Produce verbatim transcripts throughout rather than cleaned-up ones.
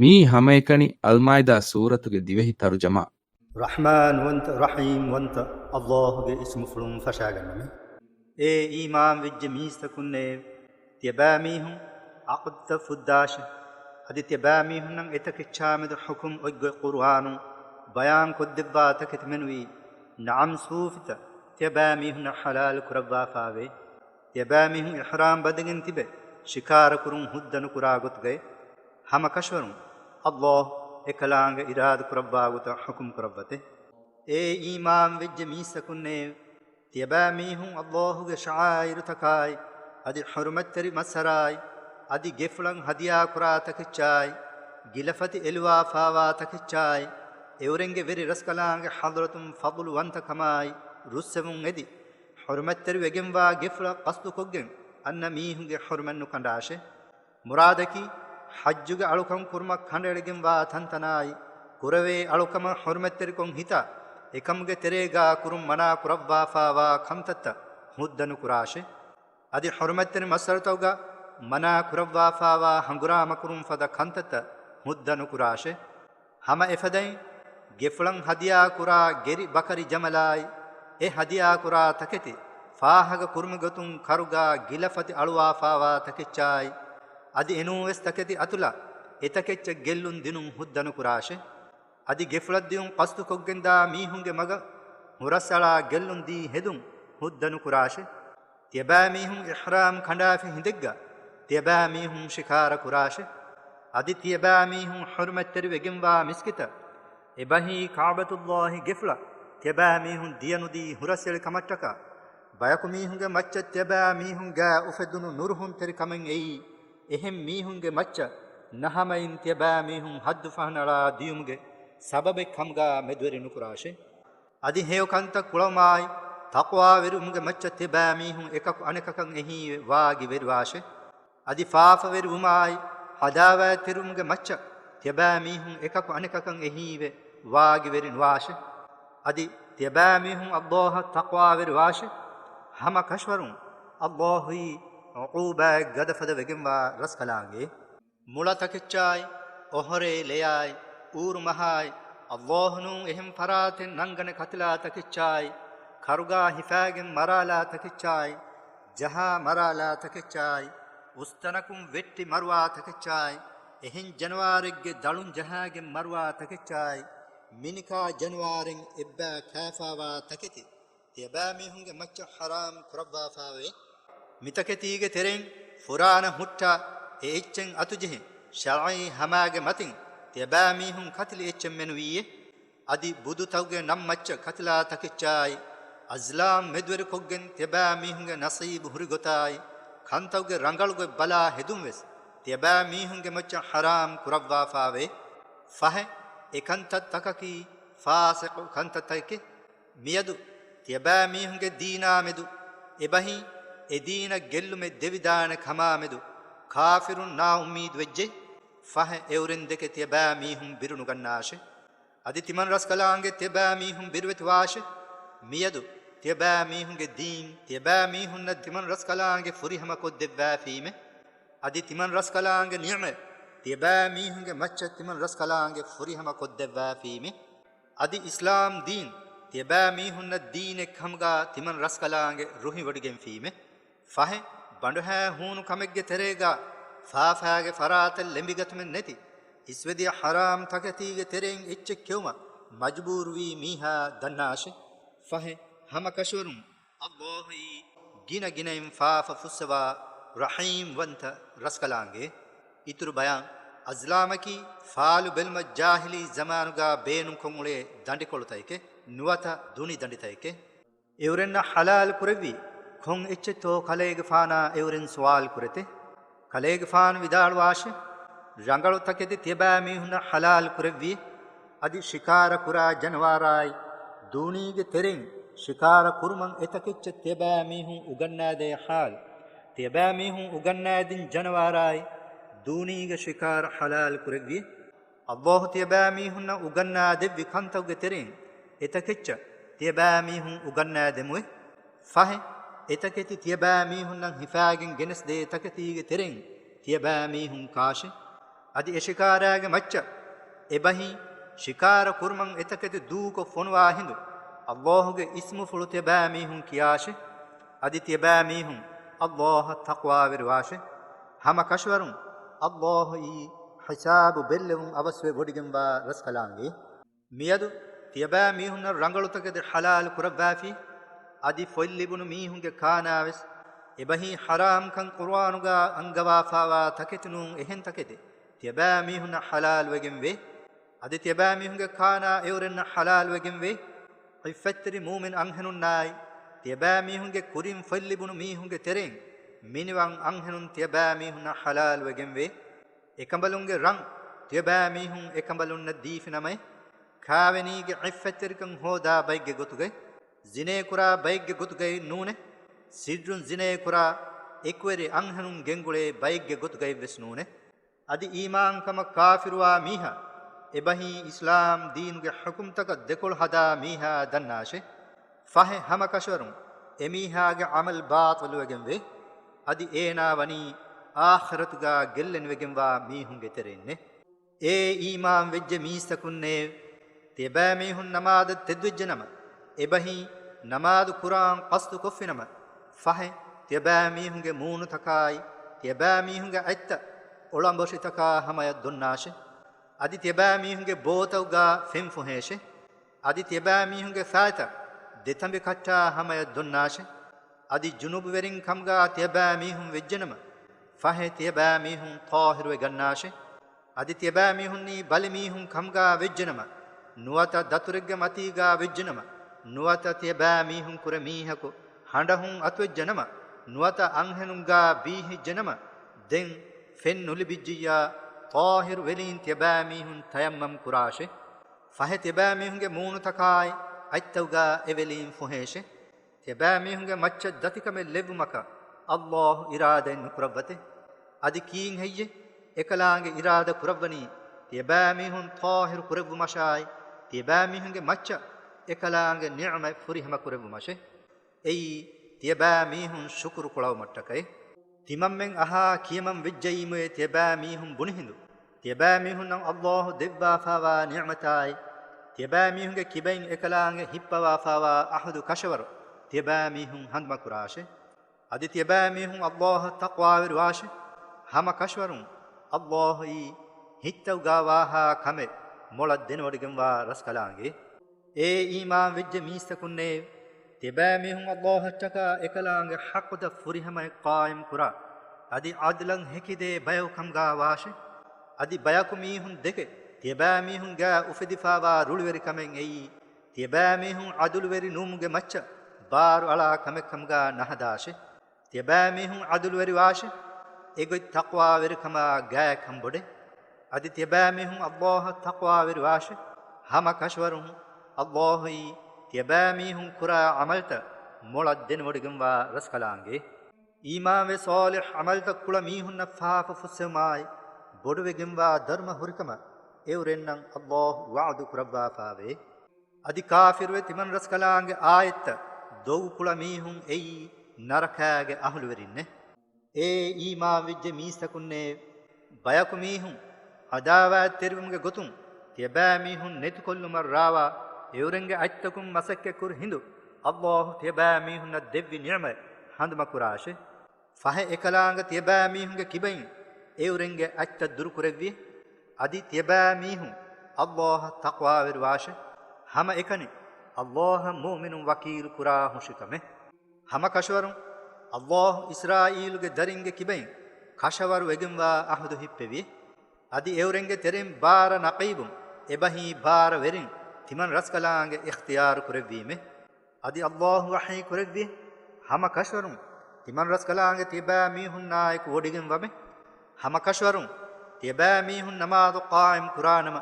މިއީ ހަމައެކަނި އަލްމާއިދާ ސޫރަތުގެ ދިވެހި ތަރުޖަމާ. ރަޙްމާންވަންތަ، ރަޙީމްވަންތަ އައްލާހުގެ އިސްމުފުޅުން ފަށާގަންނަމެ. އޭ އީމާންވެއްޖެ މީސްތަކުންނޭ! ތިޔަބައިމީހުން ޢަޤްދުތައް ފުއްދާށެ! އަދި ތިޔަބައިމީހުންނަށް އެތަކެއްޗާމެދު ޙުކުމް އޮތްގޮތް ޤުރުއާނުން ބަޔާންކޮށްދެއްވާ ތަކެތި މެނުވީ، ނަޢަމް ސޫފިތައް ތިޔަބައިމީހުންނަށް ޙަލާލު ކުރައްވާފާވޭ. ތިޔަބައިމީހުން އިޙްރާމް ބަނދެގެން ތިބެ، ޝިކާރަ ކުރުން ހުއްދަ ނުކުރާ ގޮތުގައި. ހަމަ ކަށަވަރުން އައްލާހު އެކަލާނގެ އިރާދަ ކުރައްވާ ގޮތަށް ޙުކުމް ކުރައްވަތެ. އޭ އީމާން ވެއްޖެ މީސްތަކުންނޭ! ތިޔަބައިމީހުން އައްލާހުގެ ޝަޢާއިރުތަކާއި، އަދި ޙުރުމަތްތެރި މައްސަރާއި، އަދި ގެފުޅަށް ހަދިޔާކުރާ ތަކެއްޗާއި، ގިލަފަތި އެލުވާފާވާ ތަކެއްޗާއި، އެއުރެންގެ ވެރި ރަސްކަލާނގެ ޙަޟްރަތުން ފަޟުލުވަންތަކަމާއި، ރުއްސެވުން އެދި، ޙުރުމަތްތެރިވެގެންވާ ގެފުޅަށް ޤަޞްދުކޮށްގެން އަންނަ މީހުންގެ ޙުރުމަތް ނުކަނޑާށެ. މުރާދަކީ، ޙައްޖުގެ އަޅުކަން ކުރުމަށް ކަނޑައެޅިގެންވާ ތަންތަނާއި، ކުރެވޭ އަޅުކަމަށް ޙުރުމަތްތެރިކޮށް ހިތާ، އެކަމުގެ ތެރޭގާ ކުރުން މަނާ ކުރައްވާފާވާ ކަންތައްތައް ހުއްދަ ނުކުރާށެ. އަދި ޙުރުމަތްތެރި މައްސަރުތަކުގަ މަނާ ކުރައްވާފާވާ ހަނގުރާމަކުރުން ފަދަ ކަންތައްތައް ހުއްދަ ނުކުރާށެ. ހަމަ އެފަދައިން، ގެފުޅަށް ހަދިޔާ ކުރާ ގެރި ބަކަރި ޖަމަލާއި، އެ ހަދިޔާ ކުރާ ތަކެތި ފާހަގަ ކުރުމުގެ ގޮތުން ކަރުގާ ގިލަފަތި އަޅުވާފާވާ ތަކެއްޗާއި، އަދި އެނޫންވެސް ތަކެތި އަތުލަށް އެތަކެއްޗަށް ގެއްލުން ދިނުން ހުއްދަ ނުކުރާށެ. އަދި ގެފުޅަށް ދިޔުން ޤަޞްދުކޮށްގެންދާ މީހުންގެ މަގަށް ހުރަސްއަޅާ ގެއްލުން ދީ ހެދުން ހުއްދަ ނުކުރާށެ. ތިޔަބައިމީހުން އިޙްރާމް ކަނޑާފި ހިނދެއްގަ ތިޔަބައިމީހުން ޝިކާރަ ކުރާށެ. އަދި ތިޔަބައިމީހުން ޙުރުމަތްތެރިވެގެންވާ މިސްކިތަށް، އެބަހީ ކަޢުބަތުﷲ ގެފުޅަށް، ތިޔަބައިމީހުން ދިޔަނުދީ ހުރަސްއެޅި ކަމަށްޓަކާ، ބަޔަކު މީހުންގެ މައްޗަށް ތިޔަބައިމީހުންގާ އުފެދުނު ނުރުހުންތެރިކަމެއް އެއީ، އެހެން މީހުންގެ މައްޗަށް ނަހަމައިން ތިޔަބައިމީހުން ޙައްދު ފަހަނައަޅާ ދިޔުމުގެ ސަބަބެއް ކަމުގާ މެދުވެރި ނުކުރާށެ. އަދި ހެޔޮ ކަންތައް ކުޅަވުމާއި، ތަޤްވާވެރިވުމުގެ މައްޗަށް ތިޔަބައިމީހުން އެކަކު އަނެކަކަށް އެހީވެ ވާގިވެރިވާށެ. އަދި ފާފަވެރިވުމާއި، ޢަދާވާތްތެރިވުމުގެ މައްޗަށް ތިޔަބައިމީހުން އެކަކު އަނެކަކަށް އެހީވެ ވާގިވެރި ނުވާށެ. އަދި ތިޔަބައިމީހުން އައްލާހަށް ތަޤްވާވެރިވާށެ. ހަމަ ކަށަވަރުން އައްލާހުއީ ޢުޤޫބާތް ގަދަފަދަ ވެގެންވާ ރަސްކަލާނގެ. މުޅަ ތަކެއްޗާއި، އޮހޮރޭ ލެޔާއި، އޫރުމަހާއި، އައްލާހު ނޫން އެހެން ފަރާތެއް ނަންގަނެ ކަތިލާ ތަކެއްޗާއި، ކަރުގާ ހިފާގެން މަރާލާ ތަކެއްޗާއި، ޖަހާ މަރާލާ ތަކެއްޗާއި، އުސްތަނަކުން ވެއްޓި މަރުވާ ތަކެއްޗާއި، އެހެން ޖަނަވާރެއްގެ ދަޅުން ޖަހާގެން މަރުވާ ތަކެއްޗާއި، މިނިކާ ޖަނަވާރެއް އެއްބައި ކާފާވާ ތަކެތި، ތިޔަބައިމީހުންގެ މައްޗަށް ޙަރާމް ކުރައްވާފާވޭ. މިތަކެތީގެ ތެރެއިން ފުރާނަ ހުއްޓާ، އެ އެއްޗެއް އަތުޖެހި، ޝަރްޢީ ހަމާގެ މަތިން ތިޔަބައިމީހުން ކަތިލި އެއްޗެއް މެނުވީއޭ. އަދި ބުދުތަކުގެ ނަން މައްޗަށް ކަތިލާ ތަކެއްޗާއި، އަޒްލާމް މެދުވެރިކޮށްގެން ތިޔަބައިމީހުންގެ ނަސީބު ހުރިގޮތާއި، ކަންތަކުގެ ރަނގަޅުގޮތް ބަލާ ހެދުންވެސް ތިޔަބައިމީހުންގެ މައްޗަށް ޙަރާމް ކުރައްވާފާވޭ. ފަހެ، އެކަންތައްތަކަކީ ފާސިޤު ކަންތައްތަކެކޭ. މިއަދު ތިޔަބައިމީހުންގެ ދީނާމެދު އެބަހީ، އެދީނަށް ގެއްލުމެއް ދެވިދާނެ ކަމާމެދު ކާފިރުން ނާއުއްމީދު ވެއްޖެ. ފަހެ، އެއުރެން ދެކެ ތިޔަބައިމީހުން ބިރުނުގަންނާށެ. އަދި ތިމަން ރަސްކަލާނގެ ތިޔަބައިމީހުން ބިރުވެތިވާށެ. މިއަދު ތިޔަބައިމީހުންގެ ދީން ތިޔަބައިމީހުންނަށް ތިމަން ރަސްކަލާނގެ ފުރިހަމަ ކޮށްދެއްވާފީމެ. އަދި ތިމަން ރަސްކަލާނގެ ނިޢުމަތް ތިޔަބައިމީހުންގެ މައްޗަށް ތިމަން ރަސްކަލާނގެ ފުރިހަމަ ކޮށްދެއްވާފީމެ. އަދި އިސްލާމް ދީން ތިޔަބައިމީހުންނަށް ދީނެއް ކަމުގާ ތިމަން ރަސްކަލާނގެ ރުހިވޮޑިގެންފީމެ. ފަހެ، ބަނޑުހައި ހޫނު ކަމެއްގެ ތެރޭގާ ފާފާގެ ފަރާތަށް ލެނބިގަތުމެއް ނެތި، އިސްވެދިޔަ ޙަރާމް ތަކެތީގެ ތެރެއިން އެއްޗެއް ކެއުމަށް މަޖުބޫރުވީ މީހާ ދަންނާށެ. ފަހެ، ހަމަ ކަށަވަރުން އައްލާހުއީ ގިނަ ގިނައިން ފާފަ ފުއްސަވާ ރަޙީމްވަންތަ ރަސްކަލާނގެ. އިތުރު ބަޔާން، އަޒްލާމަކީ ފާލު ބެލުމަށް ޖާހިލީ ޒަމާނުގާ ބޭނުންކޮށް އުޅޭ ދަނޑިކޮޅުތަކެކޭ، ނުވަތަ ދުނި ދަނޑިތަކެކޭ. އެއުރެންނަށް ޙަލާލު ކުރެއްވީ ކޮން އެއްޗެއްތޯ ކަލޭގެފާނާ އެއުރެން ސުވާލު ކުރެތެ. ކަލޭގެފާނު ވިދާޅުވާށެ، ރަނގަޅު ތަކެތި ތިޔަބައިމީހުންނަށް ޙަލާލު ކުރެއްވި. އަދި ޝިކާރަ ކުރާ ޖަނަވާރާއި، ދޫނީގެ ތެރެއިން ޝިކާރަ ކުރުމަށް އެތަކެއްޗަށް ތިޔަބައިމީހުން އުގަންނާދޭ ޙާލު، ތިޔަބައިމީހުން އުގަންނާދިން ޖަނަވާރާއި، ދޫނީގެ ޝިކާރަ ޙަލާލު ކުރެއްވި. އައްލާހު ތިޔަބައިމީހުންނަށް އުގަންނާދެއްވި ކަންތަކުގެ ތެރެއިން އެތަކެއްޗަށް ތިޔަބައިމީހުން އުގަންނާދެމުވެ. ފަހެ، އެތަކެތި ތިޔަބައިމީހުންނަށް ހިފާގެން ގެނެސްދޭ ތަކެތީގެ ތެރެއިން ތިޔަބައިމީހުން ކާށެ. އަދި އެ ޝިކާރާގެ މައްޗަށް އެބަހީ ޝިކާރަ ކުރުމަށް އެތަކެތި ދޫކޮށް ފޮނުވާ ހިނދު، ﷲ ގެ އިސްމުފުޅު ތިޔަބައިމީހުން ކިޔާށޭ. އަދި ތިޔަބައިމީހުން ﷲ އަށް ތަޤްވާވެރިވާށޭ. ހަމަ ކަށަވަރުން ﷲ އީ ހިސާބު ބެއްލެވުން އަވަސްވެ ވޮޑިގެންވާ ރަސްކަލާނގެ. މިއަދު ތިޔަބައިމީހުންނަށް ރަނގަޅު ތަކެތި ޙަލާލު ކުރައްވާފި، އަދި ފޮތް ލިބުނު މީހުންގެ ކާނާވެސް އެބަހީ ޙަރާމްކަން ޤުރުއާނުގާ އަންގަވާފާވާ ތަކެތި ނޫން އެހެން ތަކެތި ތިޔަބައިމީހުންނަށް ޙަލާލުވެގެންވޭ. އަދި ތިޔަބައިމީހުންގެ ކާނާ އެއުރެންނަށް ޙަލާލުވެގެންވޭ. ޢިއްފަތްތެރި މޫމިން އަންހެނުންނާއި، ތިޔަބައިމީހުންގެ ކުރިން ފޮތް ލިބުނު މީހުންގެ ތެރެއިން މިނިވަން އަންހެނުން ތިޔަބައިމީހުންނަށް ޙަލާލުވެގެންވޭ. އެކަނބަލުންގެ ރަން ތިޔަބައިމީހުން އެކަނބަލުންނަށް ދީފިނަމައި، ކާވެނީގެ ޢިއްފަތްތެރިކަން ހޯދާ ބައެއްގެ ގޮތުގައި، ޒިނޭކުރާ ބައެއްގެ ގޮތުގައި ނޫނޭ، ސިއްރުން ޒިނޭކުރާ އެކުވެރި އަންހެނުން ގެންގުޅޭ ބައެއްގެ ގޮތުގައިވެސް ނޫނޭ. އަދި އީމާންކަމަށް ކާފިރުވާ މީހާ، އެބަހީ އިސްލާމް ދީނުގެ ޙުކުމްތަކަށް ދެކޮޅު ހަދާ މީހާ ދަންނާށޭ. ފަހެ ހަމަ ކަށަވަރުން އެމީހާގެ ޢަމަލް ބާޠިލުވެގެންވޭ. އަދި އޭނާ ވަނީ އާޚިރަތުގާ ގެއްލެނިވެގެންވާ މީހުންގެ ތެރެއިންނޭ. އޭ އީމާން ވެއްޖެ މީސްތަކުންނޭ! ތިޔަބައިމީހުން ނަމާދަށް ތެދުވެއްޖެނަމަ، އެބަހީ ނަމާދު ކުރާން ޤަޞްދު ކޮށްފިނަމަ، ފަހެ ތިޔަބައިމީހުންގެ މޫނުތަކާއި، ތިޔަބައިމީހުންގެ އަތްތައް އޮޅަނބޮށިތަކާ ހަމަޔަށް ދޮންނާށޭ. އަދި ތިޔަބައިމީހުންގެ ބޯތަކުގާ ފެން ފުހޭށޭ. އަދި ތިޔަބައިމީހުންގެ ފައިތައް ދެތަނބި ކައްޓާ ހަމަޔަށް ދޮންނާށޭ. އަދި ޖުނުބުވެރިން ކަމުގާ ތިޔަބައިމީހުން ވެއްޖެނަމަ، ފަހެ ތިޔަބައިމީހުން ޠާހިރުވެގަންނާށޭ. އަދި ތިޔަބައިމީހުންނީ ބަލިމީހުން ކަމުގާ ވެއްޖެނަމަ، ނުވަތަ ދަތުރެއްގެ މަތީގާ ވެއްޖެނަމަ، ނުވަތަ ތިޔަބައިމީހުން ކުރެ މީހަކު ހަނޑަހުން އަތުވެއްޖެނަމަ، ނުވަތަ އަންހެނުންގާ ބީހިއްޖެނަމަ، ދެން ފެން ނުލިބިއްޖިއްޔާ، ޠާހިރު ވެލީން ތިޔަބައިމީހުން ތަޔައްމަމް ކުރާށޭ. ފަހެ ތިޔަބައިމީހުންގެ މޫނުތަކާއި އަތްތަކުގާ އެ ވެލީން ފުހޭށޭ. ތިޔަބައިމީހުންގެ މައްޗަށް ދަތިކަމެއް ލެއްވުމަކަށް ﷲ އިރާދައެއް ނުކުރައްވަތޭ. އަދި ކީއްހެއްޔޭ އެކަލާނގެ އިރާދަ ކުރައްވަނީ ތިޔަބައިމީހުން ޠާހިރު ކުރެއްވުމަށާއި، ތިޔަބައިމީހުންގެ މައްޗަށް އެކަލާނގެ ނިޢުމަތް ފުރިހަމަ ކުރެއްވުމަށޭ؟ އެއީ ތިޔަބައިމީހުން ޝުކުރު ކުޅައުމަށްޓަކައި. ތިމަންމެން އަހާ ކިޔަމަން ވެއްޖައީމުއޭ ތިޔަބައިމީހުން ބުނި ހިނދު، ތިޔަބައިމީހުންނަށް ﷲ ދެއްވާފާވާ ނިޢުމަތާއި، ތިޔަބައިމީހުންގެ ކިބައިން އެކަލާނގެ ހިއްޕަވާފާވާ ޢަހުދު ކަށަވަރު ތިޔަބައިމީހުން ހަނދުމަކުރާށޭ. އަދި ތިޔަބައިމީހުން ﷲ އަށް ތަޤްވާވެރިވާށޭ. ހަމަ ކަށަވަރުން ﷲ އީ ހިތްތަކުގާ ވާހާ ކަމެއް މޮޅަށް ދެނެވޮޑިގެންވާ ރަސްކަލާނގެ. އޭ އީމާން ވެއްޖެ މީސްތަކުންނޭ! ތިޔަބައިމީހުން ﷲ އަށްޓަކާ އެކަލާނގެ ޙައްޤުތައް ފުރިހަމައަށް ޤާއިމް ކުރާ، އަދި ޢަދުލަށް ހެކިދޭ ބަޔަކު ކަމުގާ ވާށޭ. އަދި ބަޔަކު މީހުން ދެކެ ތިޔަބައިމީހުން ގާ އުފެދިފާވާ ރުޅިވެރިކަމެއް އެއީ، ތިޔަބައިމީހުން ޢަދުލުވެރި ނުވުމުގެ މައްޗަށް ބާރު އަޅާ ކަމެއް ކަމުގާ ނަހަދާށޭ. ތިޔަބައިމީހުން ޢަދުލުވެރިވާށޭ. އެގޮތް ތަޤްވާވެރިކަމާ ގާތް ކަންބޮޑޭ. އަދި ތިޔަބައިމީހުން ﷲ އަށް ތަޤްވާވެރިވާށޭ. ހަމަ ކަށަވަރުން ﷲ އީ ތިޔަބައިމީހުން ކުރާ ޢަމަލުތައް މޮޅަށް ދެނެވޮޑިގެންވާ ރަސްކަލާނގެ. އީމާންވެ ޞާލިޙް ޢަމަލުތައް ކުޅަ މީހުންނަށް ފާފަ ފުއްސެވުމާއި، ބޮޑުވެގެންވާ ދަރުމަ ހުރިކަމަށް އެއުރެންނަށް ﷲ ވަޢުދު ކުރައްވާފާވޭ. އަދި ކާފިރުވެ ތިމަން ރަސްކަލާނގެ އާޔަތްތައް ދޮގު ކުޅަ މީހުން އެއީ ނަރަކާގެ އަހުލުވެރިންނޭ. އޭ އީމާން ވެއްޖެ މީސްތަކުންނޭ! ބަޔަކު މީހުން ޢަދާވާތްތެރިވުމުގެ ގޮތުން ތިޔަބައިމީހުން ނެތިކޮށްލުމަށް ރާވާ، އެއުރެންގެ އަތްތަކުން މަސައްކަތްކުރި ހިނދު، ﷲ ތިޔަބައިމީހުންނަށް ދެއްވި ނިޢުމަތް ހަނދުމަކުރާށޭ. ފަހެ އެކަލާނގެ ތިޔަބައިމީހުންގެ ކިބައިން އެއުރެންގެ އަތްތައް ދުރުކުރެއްވި. އަދި ތިޔަބައިމީހުން ﷲ އަށް ތަޤްވާވެރިވާށޭ. ހަމަ އެކަނި ﷲ އަށް މުއުމިނުން ވަކީލު ކުރާ ހުށިކަމެއް. ހަމަ ކަށަވަރުން ﷲ އިސްރާއީލުގެ ދަރިންގެ ކިބައިން ކަށަވަރު ވެގެންވާ އަހުދު ހިއްޕެވި. އަދި އެއުރެންގެ ތެރެއިން ބާރަ ނަޤީބުން އެބަހީ ބާރަ ވެރިން ތިމަން ރަސްކަލާނގެ އިޚްތިޔާރު ކުރެއްވީމެ. އަދި ﷲ ވަޙީ ކުރެއްވި، ހަމަ ކަށަވަރުން ތިމަން ރަސްކަލާނގެ ތިޔަބައިމީހުންނާއެކު ވޮޑިގެން ވަމެ. ހަމަ ކަށަވަރުން ތިޔަބައިމީހުން ނަމާދު ޤާއިމް ކުރާނަމަ،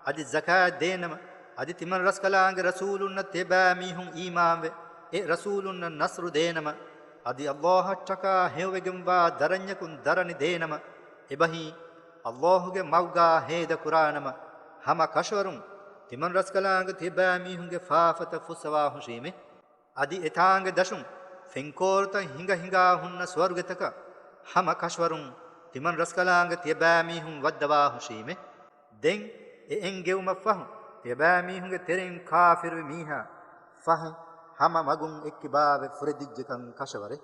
އަދި ޒަކާތް ދޭނަމަ، އަދި ތިމަން ރަސްކަލާނގެ ރަސޫލުންނަށް ތިޔަބައިމީހުން އީމާންވެ، އެ ރަސޫލުންނަށް ނަޞްރު ދޭނަމަ، އަދި ﷲ އަށްޓަކާ ހެޔޮވެގެންވާ ދަރަންޏަކުން ދަރަނި ދޭނަމަ، އެބަހީ ﷲ ގެ މަގުގާ ހޭދަ ކުރާނަމަ، ހަމަ ކަށަވަރުން ތިމަން ރަސްކަލާނގެ ތިޔަބައިމީހުންގެ ފާފަތައް ފުއްސަވާ ހުށީމެ. އަދި އެތާނގެ ދަށުން ފެންކޯރުތައް ހިނގަ ހިނގާ ހުންނަ ސުވަރުގެތަކަށް ހަމަ ކަށަވަރުން ތިމަން ރަސްކަލާނގެ ތިޔަބައިމީހުން ވައްދަވާހުށީމޭ. ދެން އެ އެންގެވުމަށްފަހު، ތިޔަބައިމީހުންގެ ތެރެއިން ކާފިރުވި މީހާ ފަހެ، ހަމަ މަގުން އެއްކިބާވެ ފުރެދިއްޖެކަން ކަށަވަރޭ.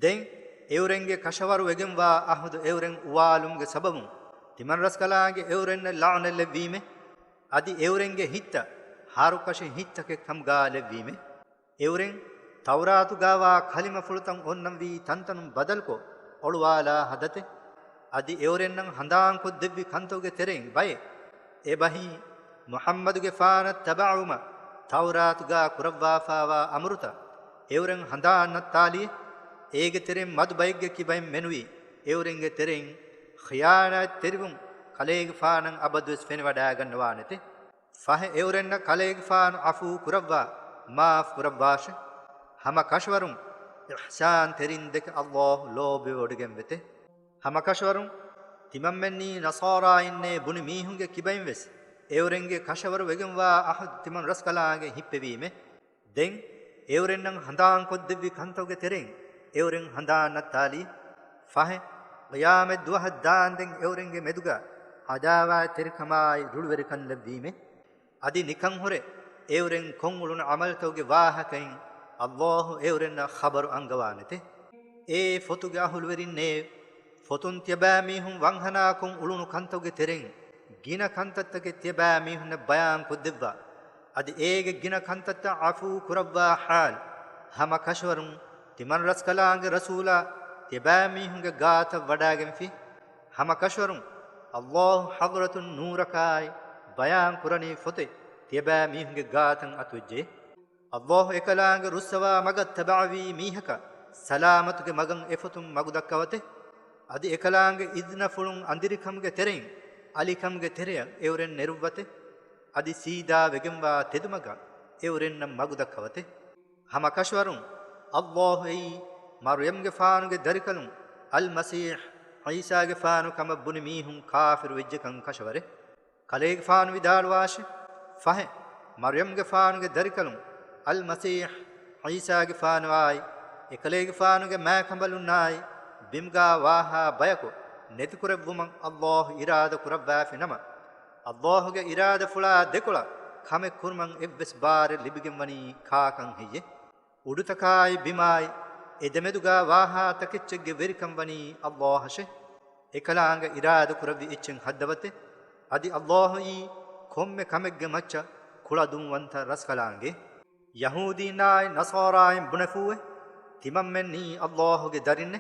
ދެން އެއުރެންގެ ކަށަވަރު ވެގެންވާ އަހުދު އެއުރެން އުވާލުމުގެ ސަބަބުން، ތިމަން ރަސްކަލާނގެ އެއުރެންނަށް ލަޢުނަތް ލެއްވީމޭ. އަދި އެއުރެންގެ ހިތްތައް ހަރުކަށި ހިތްތަކެއް ކަމުގާ ލެއްވީމޭ. އެއުރެން ތައުރާތުގާވާ ކަލިމަފުޅުތައް އޮންނަންވީ ތަންތަނުން ބަދަލުކޮށް، އޮޅުވާލާ ހަދަތެއް. އަދި އެއުރެންނަށް ހަނދާންކޮށްދެއްވި ކަންތައްގެ ތެރެއިން ބައެއް، އެބަހީ، މުޙައްމަދުގެފާނަށް ތަބަޢުވުމަށް ތައުރާތުގާ ކުރައްވާފާވާ އަމުރުތައް، އެއުރެން ހަނދާން ނައްތާލިއޭ. އޭގެ ތެރެއިން މަދު ބައެއްގެ ކިބައިން މެނުވީ، އެއުރެންގެ ތެރެއިން ޚިޔާނާތްތެރިވުން ކަލޭގެފާނަށް އަބަދުވެސް ފެނިވަޑައިގަންނަވާނެތެ. ފަހެ އެއުރެންނަށް ކަލޭގެފާނު ޢަފޫ ކުރައްވާ، މާފް ކުރައްވާށެ. ހަމަ ކަށަވަރުން އިޙްސާންތެރިން ދެކެ ﷲ ލޯބިވެވޮޑިގެންވެތެ. ހަމަ ކަށަވަރުން ތިމަންމެންނީ ނަޞާރާއިންނޭ ބުނި މީހުންގެ ކިބައިން ވެސް އެއުރެންގެ ކަށަވަރު ވެގެންވާ އަހުދު ތިމަން ރަސްކަލާނގެ ހިއްޕެވީމެ. ދެން އެއުރެންނަށް ހަނދާންކޮށްދެއްވި ކަންތައްގެ ތެރެއިން އެއުރެން ހަނދާން ނައްތާލީ. ފަހެ، ޤިޔާމަތް ދުވަހަށް ދާންދެން އެއުރެންގެ މެދުގަ ޢަދާވާތްތެރިކަމާއި ރުޅިވެރިކަން ލެއްވީމެ. އަދި ނިކަން ހުރެ އެއުރެން ކޮށްއުޅުނު ޢަމަލުތަކުގެ ވާހަކައިން ﷲ އެއުރެންނަށް ޚަބަރު އަންގަވާނެތެ. އޭ ފޮތުގެ އަހުލުވެރިންނޭ! ފޮތުން ތިޔަބައިމީހުން ވަންހަނާކޮށް އުޅުނު ކަންތައްގެ ތެރެއިން ގިނަ ކަންތައްތަކެއް ތިޔަބައިމީހުންނަށް ބަޔާންކޮށްދެއްވާ. އަދި އޭގެ ގިނަ ކަންތައްތައް ޢަފޫ ކުރައްވާ ޙާލު. ހަމަ ކަށަވަރުން ތިމަން ރަސްކަލާނގެ ރަސޫލާ ތިޔަބައިމީހުންގެ ގާތަށް ވަޑައިގެންފި. ހަމަ ކަށަވަރުން ﷲ ޙަޟްރަތުން ނޫރަކާއި ބަޔާން ކުރަނީ ފޮތެއް ތިޔަބައިމީހުންގެ ގާތަށް އަތުވެއްޖެ. ﷲ އެކަލާނގެ ރުއްސަވާ މަގަށް ތަބަޢަވީ މީހަކަށް ސަލާމަތުގެ މަގަށް އެފޮތުން މަގުދައްކަވަތެ. އަދި އެކަލާނގެ އިޒްނަފުޅުން އަނދިރިކަމުގެ ތެރެއިން އަލިކަމުގެ ތެރެއަށް އެއުރެން ނެރުއްވަތެ. އަދި ސީދާ ވެގެންވާ ތެދުމަގަށް އެއުރެންނަށް މަގުދައްކަވަތެ. ހަމަ ކަށަވަރުން ﷲ އެއީ މަރްޔަމްގެފާނުގެ ދަރިކަލުން އަލްމަސީޙް ޢީސާގެފާނު ކަމަށް ބުނި މީހުން ކާފިރު ވެއްޖެކަން ކަށަވަރެއް. ކަލޭގެފާނު ވިދާޅުވާށި! ފަހެ، މަރްޔަމްގެފާނުގެ ދަރިކަލުން އަލްމަސީޙް ޢީސާގެފާނުއާއި، އެކަލޭގެފާނުގެ މާކަނބަލުންނާއި، ބިމުގާ ވާހާ ބަޔަކު ނެތިކުރެއްވުމަށް ﷲ އިރާދަ ކުރައްވާފި ނަމަ، ﷲގެ އިރާދަފުޅާ ދެކޮޅަށް ކަމެއް ކުރުމަށް އެއްވެސް ބާރެއް ލިބިގެންވަނީ ކާކަން ހެއްޔެ؟ އުޑުތަކާއި ބިމާއި އެދެމެދުގާ ވާހާ ތަކެއްޗެއްގެ ވެރިކަން ވަނީ ﷲ އަށެ. އެކަލާނގެ އިރާދަ ކުރެއްވި އެއްޗެއް ހައްދަވަތެ. އަދި ﷲ އީ ކޮންމެ ކަމެއްގެ މައްޗަށް ކުޅަދުންވަންތަ ރަސްކަލާނގެ. ޔަހޫދީންނާއި ނަޞާރާއިން ބުނެފޫއެ، ތިމަންމެންނީ ﷲގެ ދަރިންނެ.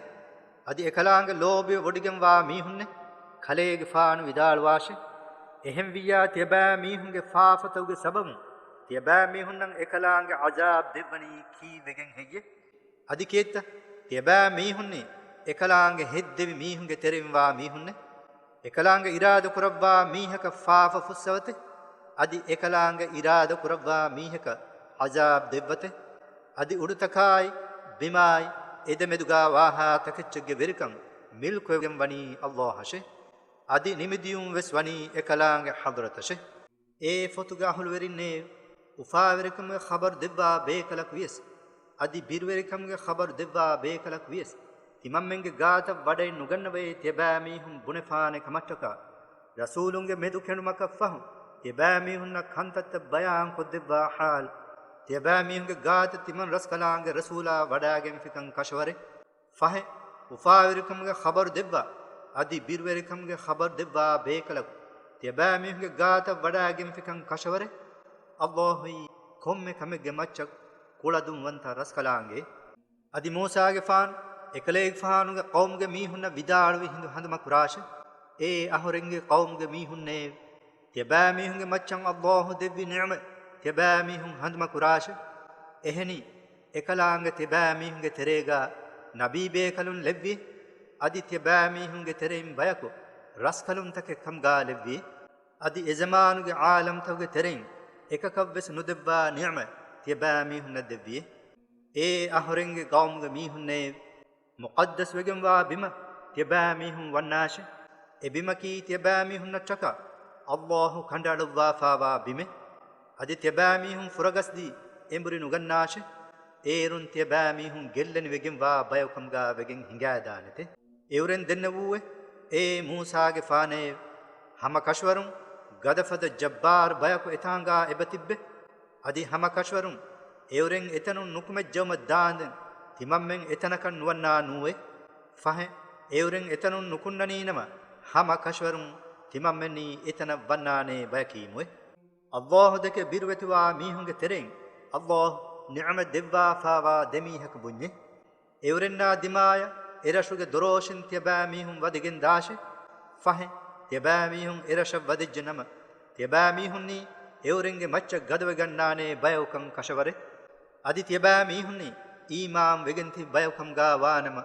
އަދި އެކަލާނގެ ލޯބިވެ ވޮޑިގެންވާ މީހުންނެ. ކަލޭގެފާނު ވިދާޅުވާށެ! އެހެންވިއްޔާ ތިޔަބައިމީހުންގެ ފާފަތަކުގެ ސަބަބުން ތިޔަބައިމީހުންނަށް އެކަލާނގެ ޢަޒާބް ދެއްވަނީ ކީއްވެގެން ހެއްޔެ؟ އަދި ކީއްތަ؟ ތިޔަބައިމީހުންނީ އެކަލާނގެ ހެއްދެވި މީހުންގެ ތެރެއިން ވާ މީހުންނެ. އެކަލާނގެ އިރާދަ ކުރައްވާ މީހަކަށް ފާފަ ފުއްސަވަތެ. އަދި އެކަލާނގެ އިރާދަ ކުރައްވާ މީހަކަށް ޢަޒާބް ދެއްވަތެ. އަދި އުޑުތަކާއި ބިމާއި އެދެމެދުގާ ވާހާ ތަކެއްޗެއްގެ ވެރިކަން މިލްކުވެގެން ވަނީ ﷲ އަށެ. އަދި ނިމިދިޔުން ވެސް ވަނީ އެކަލާނގެ ޙަޟްރަތަށެ. އޭ ފޮތުގެ އަހުލުވެރިންނޭ! އުފާވެރިކަމުގެ ޚަބަރު ދެއްވާ ބޭކަލަކު ވިޔަސް، އަދި ބިރުވެރިކަމުގެ ޚަބަރު ދެއްވާ ބޭކަލަކު ވިޔަސް، ތިމަންމެންގެ ގާތަށް ވަޑައެއް ނުގަންނަވައޭ ތިޔަބައިމީހުން ބުނެފާނެ ކަމަށްޓަކާ. ރަސޫލުންގެ މެދު ކެނޑުމަކަށްފަހު، ތިޔަބައިމީހުންނަށް ކަންތައްތައް ބަޔާންކޮށްދެއްވާ ޙާލު، ތިޔަބައިމީހުންގެ ގާތަށް ތިމަން ރަސްކަލާނގެ ރަސޫލާ ވަޑައިގެންފިކަން ކަށަވަރެއް. ފަހެ، އުފާވެރިކަމުގެ ޚަބަރު ދެއްވާ، އަދި ބިރުވެރިކަމުގެ ޚަބަރު ދެއްވާ ބޭކަލަކު، ތިޔަބައިމީހުންގެ ގާތަށް ވަޑައިގެންފިކަން ކަށަވަރެއް. ﷲ އީ ކޮންމެ ކަމެއްގެ މައްޗަށް ކުޅަދުންވަންތަ ރަސްކަލާނގެ. އަދި މޫސާގެފާނު، އެކަލޭގެފާނުގެ ޤައުމުގެ މީހުންނަށް ވިދާޅުވި ހިނދު ހަނދުމަކުރާށެ! އޭ އަހުރެންގެ ޤައުމުގެ މީހުންނޭ! ތިޔަބައިމީހުންގެ މައްޗަށް ﷲ ދެއްވި ނިޢުމަތް ތިޔަބައިމީހުން ހަނދުމަކުރާށެ! އެހެނީ، އެކަލާނގެ ތިޔަބައިމީހުންގެ ތެރޭގާ ނަބީ ބޭކަލުން ލެއްވި، އަދި ތިޔަބައިމީހުންގެ ތެރެއިން ބަޔަކު ރަސްކަލުންތަކެއް ކަމުގާ ލެއްވި، އަދި އެޒަމާނުގެ ޢާލަމްތަކުގެ ތެރެއިން އެކަކަށްވެސް ނުދެއްވާ ނިޢުމަތް ތިޔަބައިމީހުންނަށް ދެއްވި. އޭ އަހުރެންގެ ޤައުމުގެ މީހުންނޭ! މުޤައްދަސްވެގެންވާ ބިމަށް ތިޔަބައިމީހުން ވަންނާށެ! އެބިމަކީ ތިޔަބައިމީހުންނަށްޓަކާ ﷲ ކަނޑައަޅުއްވާފާވާ ބިމެއް. އަދި ތިޔަބައިމީހުން ފުރަގަސްދީ އެނބުރި ނުގަންނާށެ! އޭރުން ތިޔަބައިމީހުން ގެއްލެނިވެގެންވާ ބަޔަކު ކަމުގާ ވެގެން ހިނގާދާނެތެ. އެއުރެން ދެންނެވޫއެ، އޭ މޫސާގެފާނޭ! ހަމަ ކަށަވަރުން ގަދަފަދަ ޖައްބާރު ބަޔަކު އެތާނގާ އެބަތިއްބެ. އަދި ހަމަ ކަށަވަރުން އެއުރެން އެތަނުން ނުކުމެއްޖައުމަށް ދާނދެން ތިމަންމެން އެތަނަކަށް ނުވަންނާނޫއޭ. ފަހެ، އެއުރެން އެތަނުން ނުކުންނަނީނަމަ، ހަމަ ކަށަވަރުން ތިމަންމެންނީ އެތަނަށް ވަންނާނޭ ބަޔަކީމުއޭ. އައްލާހު ދެކެ ބިރުވެތިވާ މީހުންގެ ތެރެއިން އައްލާހު ނިޢުމަތް ދެއްވާފާވާ ދެމީހަކު ބުންޏޭ. އެއުރެންނާ ދިމާޔަށް އެރަށުގެ ދޮރޯށިން ތިޔަބައިމީހުން ވަދެގެން ދާށޭ. ފަހެ، ތިޔަބައިމީހުން އެރަށަށް ވަދެއްޖެ ނަމަ، ތިޔަބައިމީހުންނީ އެއުރެންގެ މައްޗަށް ގަދަވެގަންނާނޭ ބަޔަކުކަން ކަށަވަރޭ. އަދި ތިޔަބައިމީހުންނީ އީމާން ވެގެން ތިބި ބަޔަކުކަމުގާ ވާނަމަ،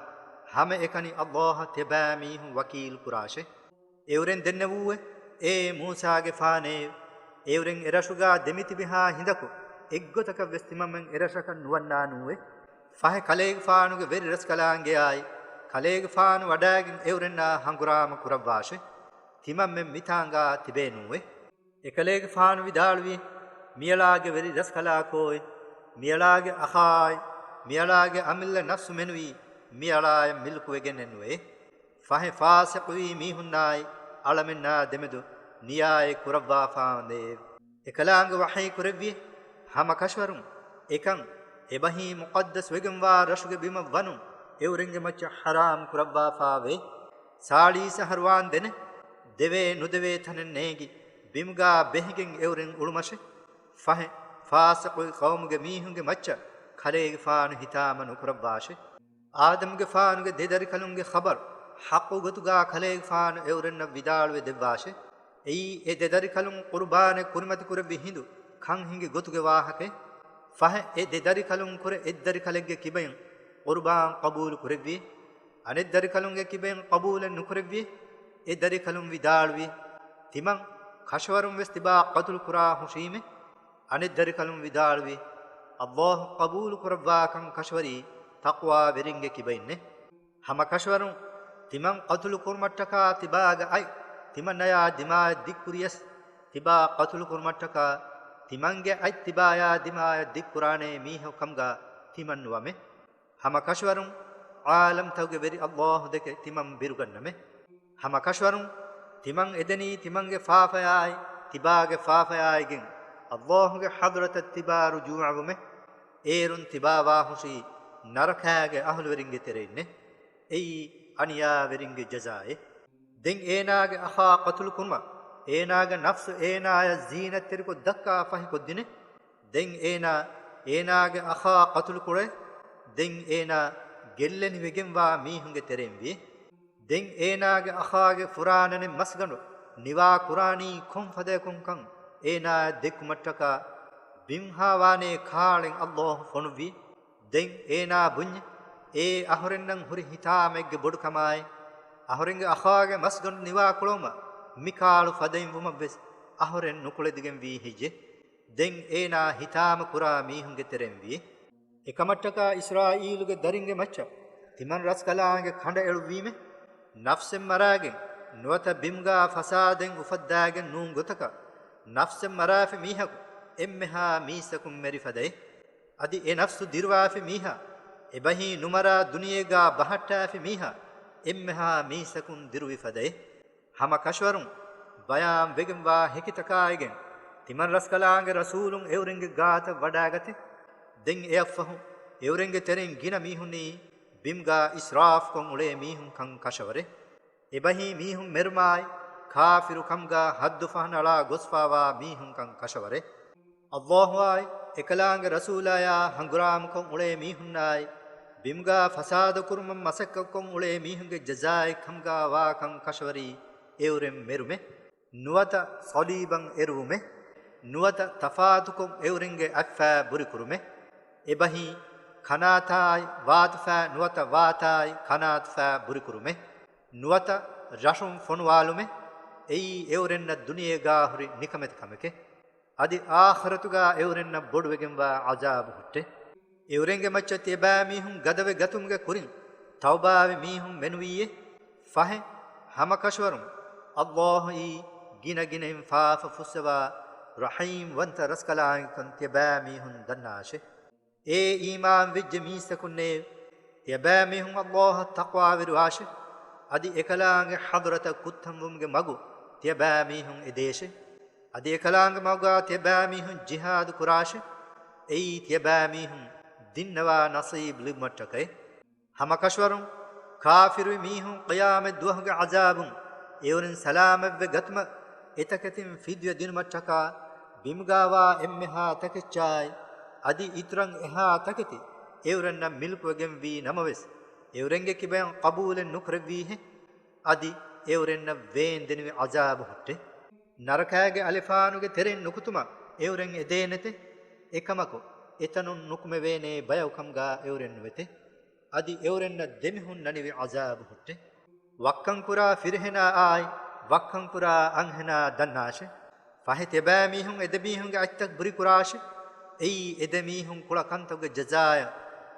ހަމައެކަނި އައްލާހަށް ތިޔަބައިމީހުން ވަކީލު ކުރާށޭ. އެއުރެން ދެންނެވޫއޭ، އޭ މޫސާގެފާނޭ! އެއުރެން އެރަށުގާ ދެމިތިބިހާ ހިނދަކު އެއްގޮތަކަށްވެސް ތިމަންމެން އެރަށަކަށް ނުވަންނާނޫއޭ. ފަހެ، ކަލޭގެފާނުގެ ވެރިރަސްކަލާނގެއާއި، ކަލޭގެފާނު ވަޑައިގެން އެއުރެންނާ ހަނގުރާމަ ކުރައްވާށޭ. ތިމަންމެން މިތާނގާ ތިބޭނޫއޭ. އެކަލޭގެފާނު ވިދާޅުވި، މިއަޅާގެ ވެރި ރަސްކަލާކޯއި، މިއަޅާގެ އަޚާއި، މިއަޅާގެ އަމިއްލަ ނަފްސު މެނުވީ މިއަޅާއަށް މިލްކުވެގެނެއްނުވޭ. ފަހެ، ފާސިޤުވީ މީހުންނާއި އަޅަމެންނާ ދެމެދު ނިޔާއެއް ކުރައްވާފާނދޭ. އެކަލާނގެ ވަޙީ ކުރެއްވި، ހަމަ ކަށަވަރުން އެކަން އެބަހީ މުޤައްދަސް ވެގެންވާ ރަށުގެ ބިމަށް ވަނުން އެއުރެންގެ މައްޗަށް ޙަރާމް ކުރައްވާފާވޭ. ސާޅީސް އަހަރު ވާންދެނެ ދެވޭ ނުދެވޭ ތަނެއް ނޭނގި، ބިމުގާ ބެހިގެން އެއުރެން އުޅުމަށެ. ފަހެ، ފާސިޤު ޤައުމުގެ މީހުންގެ މައްޗަށް ކަލޭގެފާނު ހިތާމަ ނުކުރައްވާށެ. އާދަމުގެފާނުގެ ދެ ދަރިކަލުންގެ ޚަބަރު ޙައްޤު ގޮތުގާ ކަލޭގެފާނު އެއުރެންނަށް ވިދާޅުވެ ދެއްވާށެ. އެއީ އެ ދެ ދަރިކަލުން ޤުރުބާނެއް ކުރިމަތި ކުރެއްވި ހިނދު ކަން ހިނގި ގޮތުގެ ވާހަކައެއް. ފަހެ، އެ ދެ ދަރިކަލުން ކުރެ އެއްދަރިކަލެއްގެ ކިބައިން ޤުރުބާން ޤަބޫލު ކުރެއްވި. އަނެއްދަރިކަލުންގެ ކިބައިން ޤަބޫލެއް ނުކުރެއްވި. އެ ދަރިކަލުން ވިދާޅުވި، ތިމަން ކަށަވަރުން ވެސް ތިބާ ޤަތުލު ކުރާ ހުށީމެ. އަނެއްދަރިކަލުން ވިދާޅުވި، އައްލާހު ޤަބޫލު ކުރައްވާކަން ކަށަވަރީ ތަޤްވާވެރިންގެ ކިބައިންނޭ. ހަމަ ކަށަވަރުން ތިމަން ޤަތުލު ކުރުމަށްޓަކާ ތިބާގެ އަތް ތިމަންނަޔާ ދިމާޔަށް ދިއްކުރިޔަސް، ތިބާ ޤަތުލު ކުރުމަށްޓަކާ ތިމަންގެ އަތް ތިބާޔާ ދިމާޔަށް ދިއްކުރާނޭ މީހަކު ކަމުގާ ތިމަން ނުވަމޭ. ހަމަ ކަށަވަރުން ޢާލަމްތަކުގެ ވެރި އައްލާހު ދެކެ ތިމަން ބިރުގަންނަމޭ. ހަމަ ކަށަވަރުން ތިމަން އެދެނީ ތިމަންގެ ފާފަޔާއި ތިބާގެ ފާފަޔާއިގެން އައްލާހުގެ ޙަޟްރަތަށް ތިބާ ރުޖޫޢަވުމޭ. އޭރުން ތިބާ ވާހުށީ ނަރަކާގެ އަހުލުވެރިންގެ ތެރެއިންނޭ. އެއީ އަނިޔާވެރިންގެ ޖަޒާއޭ. ދެން އޭނާގެ އަޚާ ޤަތުލު ކުރުމަށް އޭނާގެ ނަފްސު އޭނާޔަށް ޒީނަތްތެރިކޮށް ދައްކާ ފަހިކޮށްދިނޭ. ދެން އޭނާ އޭނާގެ އަޚާ ޤަތުލު ކުރޭ. ދެން އޭނާ ގެއްލެނިވެގެންވާ މީހުންގެ ތެރެއިން ވިޔޭ. ދެން އޭނާގެ އަޚާގެ ފުރާނަނެއް މަސްގަނޑު ނިވާ ކުރާނީ ކޮން ފަދަޔަކުންކަން އޭނާޔަށް ދެއްކުމަށްޓަކާ ބިމްހާވާނޭ ކާޅެން އައްލާހު ފޮނުއްވި. ދެން އޭނާ ބުންޏެ، އޭ އަހުރެންނަށް ހުރި ހިތާމައެއްގެ ބޮޑުކަމާއި، އަހުރެންގެ އަޚާގެ މަސްގަނޑު ނިވާކުޅައުމަށް މިކާޅު ފަދައިން ވުމަށްވެސް އަހުރެން ނުކުޅެދިގެންވީ ހެއްޔެ؟ ދެން އޭނާ ހިތާމަ ކުރާ މީހުންގެ ތެރެއިން ވިޔޭ. އެކަމަށްޓަކާ އިސްރާއީލުގެ ދަރިންގެ މައްޗަށް ތިމަން ރަސްކަލާނގެ ކަނޑައެޅުއްވީމެ. ނަފްސެއް މަރާގެން ނުވަތަ ބިމުގާ ފަސާދައެއް އުފައްދާގެން ނޫން ގޮތަކަށް، ނަފްސެއް މަރާފި މީހަކު އެންމެހާ މީސްތަކުން މެރި ފަދައޭ. އަދި އެ ނަފްސު ދިރުވާފި މީހާ އެބަހީ ނުމަރާ ދުނިޔޭގާ ބަހައްޓާފި މީހާ އެންމެހާ މީސްތަކުން ދިރުވި ފަދައޭ. ހަމަ ކަށަވަރުން ބަޔާން ވެގެންވާ ހެކިތަކާއިގެން ތިމަން ރަސްކަލާނގެ ރަސޫލުން އެއުރެންގެ ގާތަށް ވަޑާގަތެ. ދެން އެއަށްފަހު އެއުރެންގެ ތެރެއިން ގިނަ މީހުންނީ ބިމްގާ އިސްރާފްކޮށް އުޅޭ މީހުންކަން ކަށަވަރެ. އެބަހީ މީހުން މެރުމާއި ކާފިރު ކަމުގާ ހައްދު ފަހަނަޅާ ގޮސްފާވާ މީހުންކަން ކަށަވަރެ. އައްލާހުއާއި އެކަލާނގެ ރަސޫލާޔާ ހަނގުރާމަކޮށް އުޅޭ މީހުންނާއި ބިމުގާ ފަސާދަކުރުމަށް މަސައްކަތްކޮށް އުޅޭ މީހުންގެ ޖަޒާއެއް ކަމުގާ ވާކަން ކަށަވަރީ އެއުރެން މެރުމެ. ނުވަތަ ޞަލީބަށް އެރުވުމެ. ނުވަތަ ތަފާތުކޮށް އެއުރެންގެ އަތްފައި ބުރިކުރުމެ. އެބަހީ ކަނާތާއި ވާތުފައި ނުވަތަ ވާތާއި ކަނާތުފައި ބުރިކުރުމެ. ނުވަތަ ރަށުން ފޮނުވާލުމެ. އެއީ އެއުރެންނަށް ދުނިޔޭގާ ހުރި ނިކަމެތި ކަމެކެ. އަދި އާޚިރަތުގާ އެއުރެންނަށް ބޮޑުވެގެންވާ ޢަޒާބު ހުއްޓެ. އެއުރެންގެ މައްޗަށް ތިޔަބައިމީހުން ގަދަވެ ގަތުމުގެ ކުރިން ތައުބާވި މީހުން މެނުވީއޭ. ފަހެ، ހަމަ ކަށަވަރުން އައްލާހުއީ ގިނަގިނައިން ފާފަ ފުއްސަވާ ރަޙީމްވަންތަ ރަސްކަލާނގެކަން ތިޔަބައިމީހުން ދަންނާށެ. އޭ އީމާން ވެއްޖެ މީސްތަކުންނޭ! ތިޔަބައިމީހުން އައްލާހަށް ތަޤްވާވެރިވާށެ. އަދި އެކަލާނގެ ޙަޟްރަތަށް ކުއްތަންވުމުގެ މަގު ތިޔަބައިމީހުން އެދޭށެ. އަދި އެކަލާނގެ މަގުގާ ތިޔަބައިމީހުން ޖިހާދު ކުރާށެ. އެއީ ތިޔަބައިމީހުން ދިންނަވާ ނަޞީބު ލިބުމަށްޓަކައި. ހަމަކަށަވަރުން، ކާފިރުވި މީހުން ޤިޔާމަތް ދުވަހުގެ ޢަޒާބުން އެއުރެން ސަލާމަތްވެ ގަތުމަށް އެތަކެތިން ފިދުޔަ ދިނުމަށްޓަކާ ބިމުގާވާ އެންމެހާ ތަކެއްޗާއި، އަދި އިތުރަށް އެހާ ތަކެތި އެއުރެންނަށް މިލްކުވެގެންވީ ނަމަވެސް، އެއުރެންގެ ކިބައިން ޤަބޫލެއް ނުކުރެއްވީހެއް. އަދި އެއުރެންނަށް ވޭންދެނިވި ޢަޒާބު ހުއްޓެ. ނަރަކާގެ އަލިފާނުގެ ތެރެއިން ނުކުތުމަށް އެއުރެން އެދޭނެތެ. އެކަމަކު، އެތަނުން ނުކުމެވޭނޭ ބަޔަކު ކަމުގާ އެއުރެން ނުވެތެ. އަދި އެއުރެންނަށް ދެމިހުންނަނިވި ޢަޒާބު ހުއްޓެ. ވައްކަންކުރާ ފިރިހެނާއާއި، ވައްކަންކުރާ އަންހެނާ ދަންނާށެ. ފަހެ ތިޔަބައިމީހުން އެދެމީހުންގެ އަތްތައް ބުރިކުރާށެ. އެއީ އެދެމީހުން ކުޅަ ކަންތަކުގެ ޖަޒާއަށް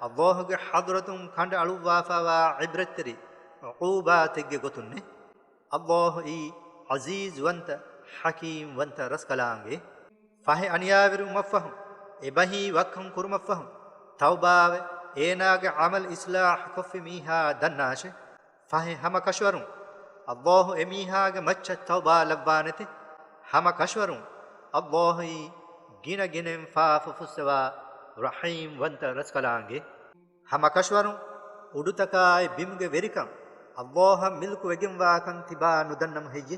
ﷲ ގެ ޙަޟްރަތުން ކަނޑައަޅުއްވާފައިވާ ޢިބްރަތްތެރި ޢުޤޫބާތެއްގެ ގޮތުންނޭ. ﷲ އީ ޢަޒީޒުވަންތަ، ޙަކީމްވަންތަ ރަސްކަލާނގެ. ފަހެ އަނިޔާވެރިވުމަށްފަހު، އެބަހީ ވައްކަން ކުރުމަށްފަހު، ތައުބާވެ، އޭނާގެ ޢަމަލު އިޞްލާޙް ކޮށްފި މީހާ ދަންނާށެ. ފަހެ ހަމަ ކަށަވަރުން، ﷲ އެމީހާގެ މައްޗަށް ތައުބާ ލައްވާނެތެ. ހަމަ ކަށަވަރުން، ﷲ އީ ގިނަ ގިނައިން ފާފަ ފުއްސަވާ ރަޙީމްވަންތަ ރަސްކަލާނގެ. ހަމަ ކަށަވަރުން، އުޑުތަކާއި ބިމުގެ ވެރިކަން ﷲ އަށް މިލްކުވެގެންވާކަން ތިބާ ނުދަންނަމު ހެއްޔެ؟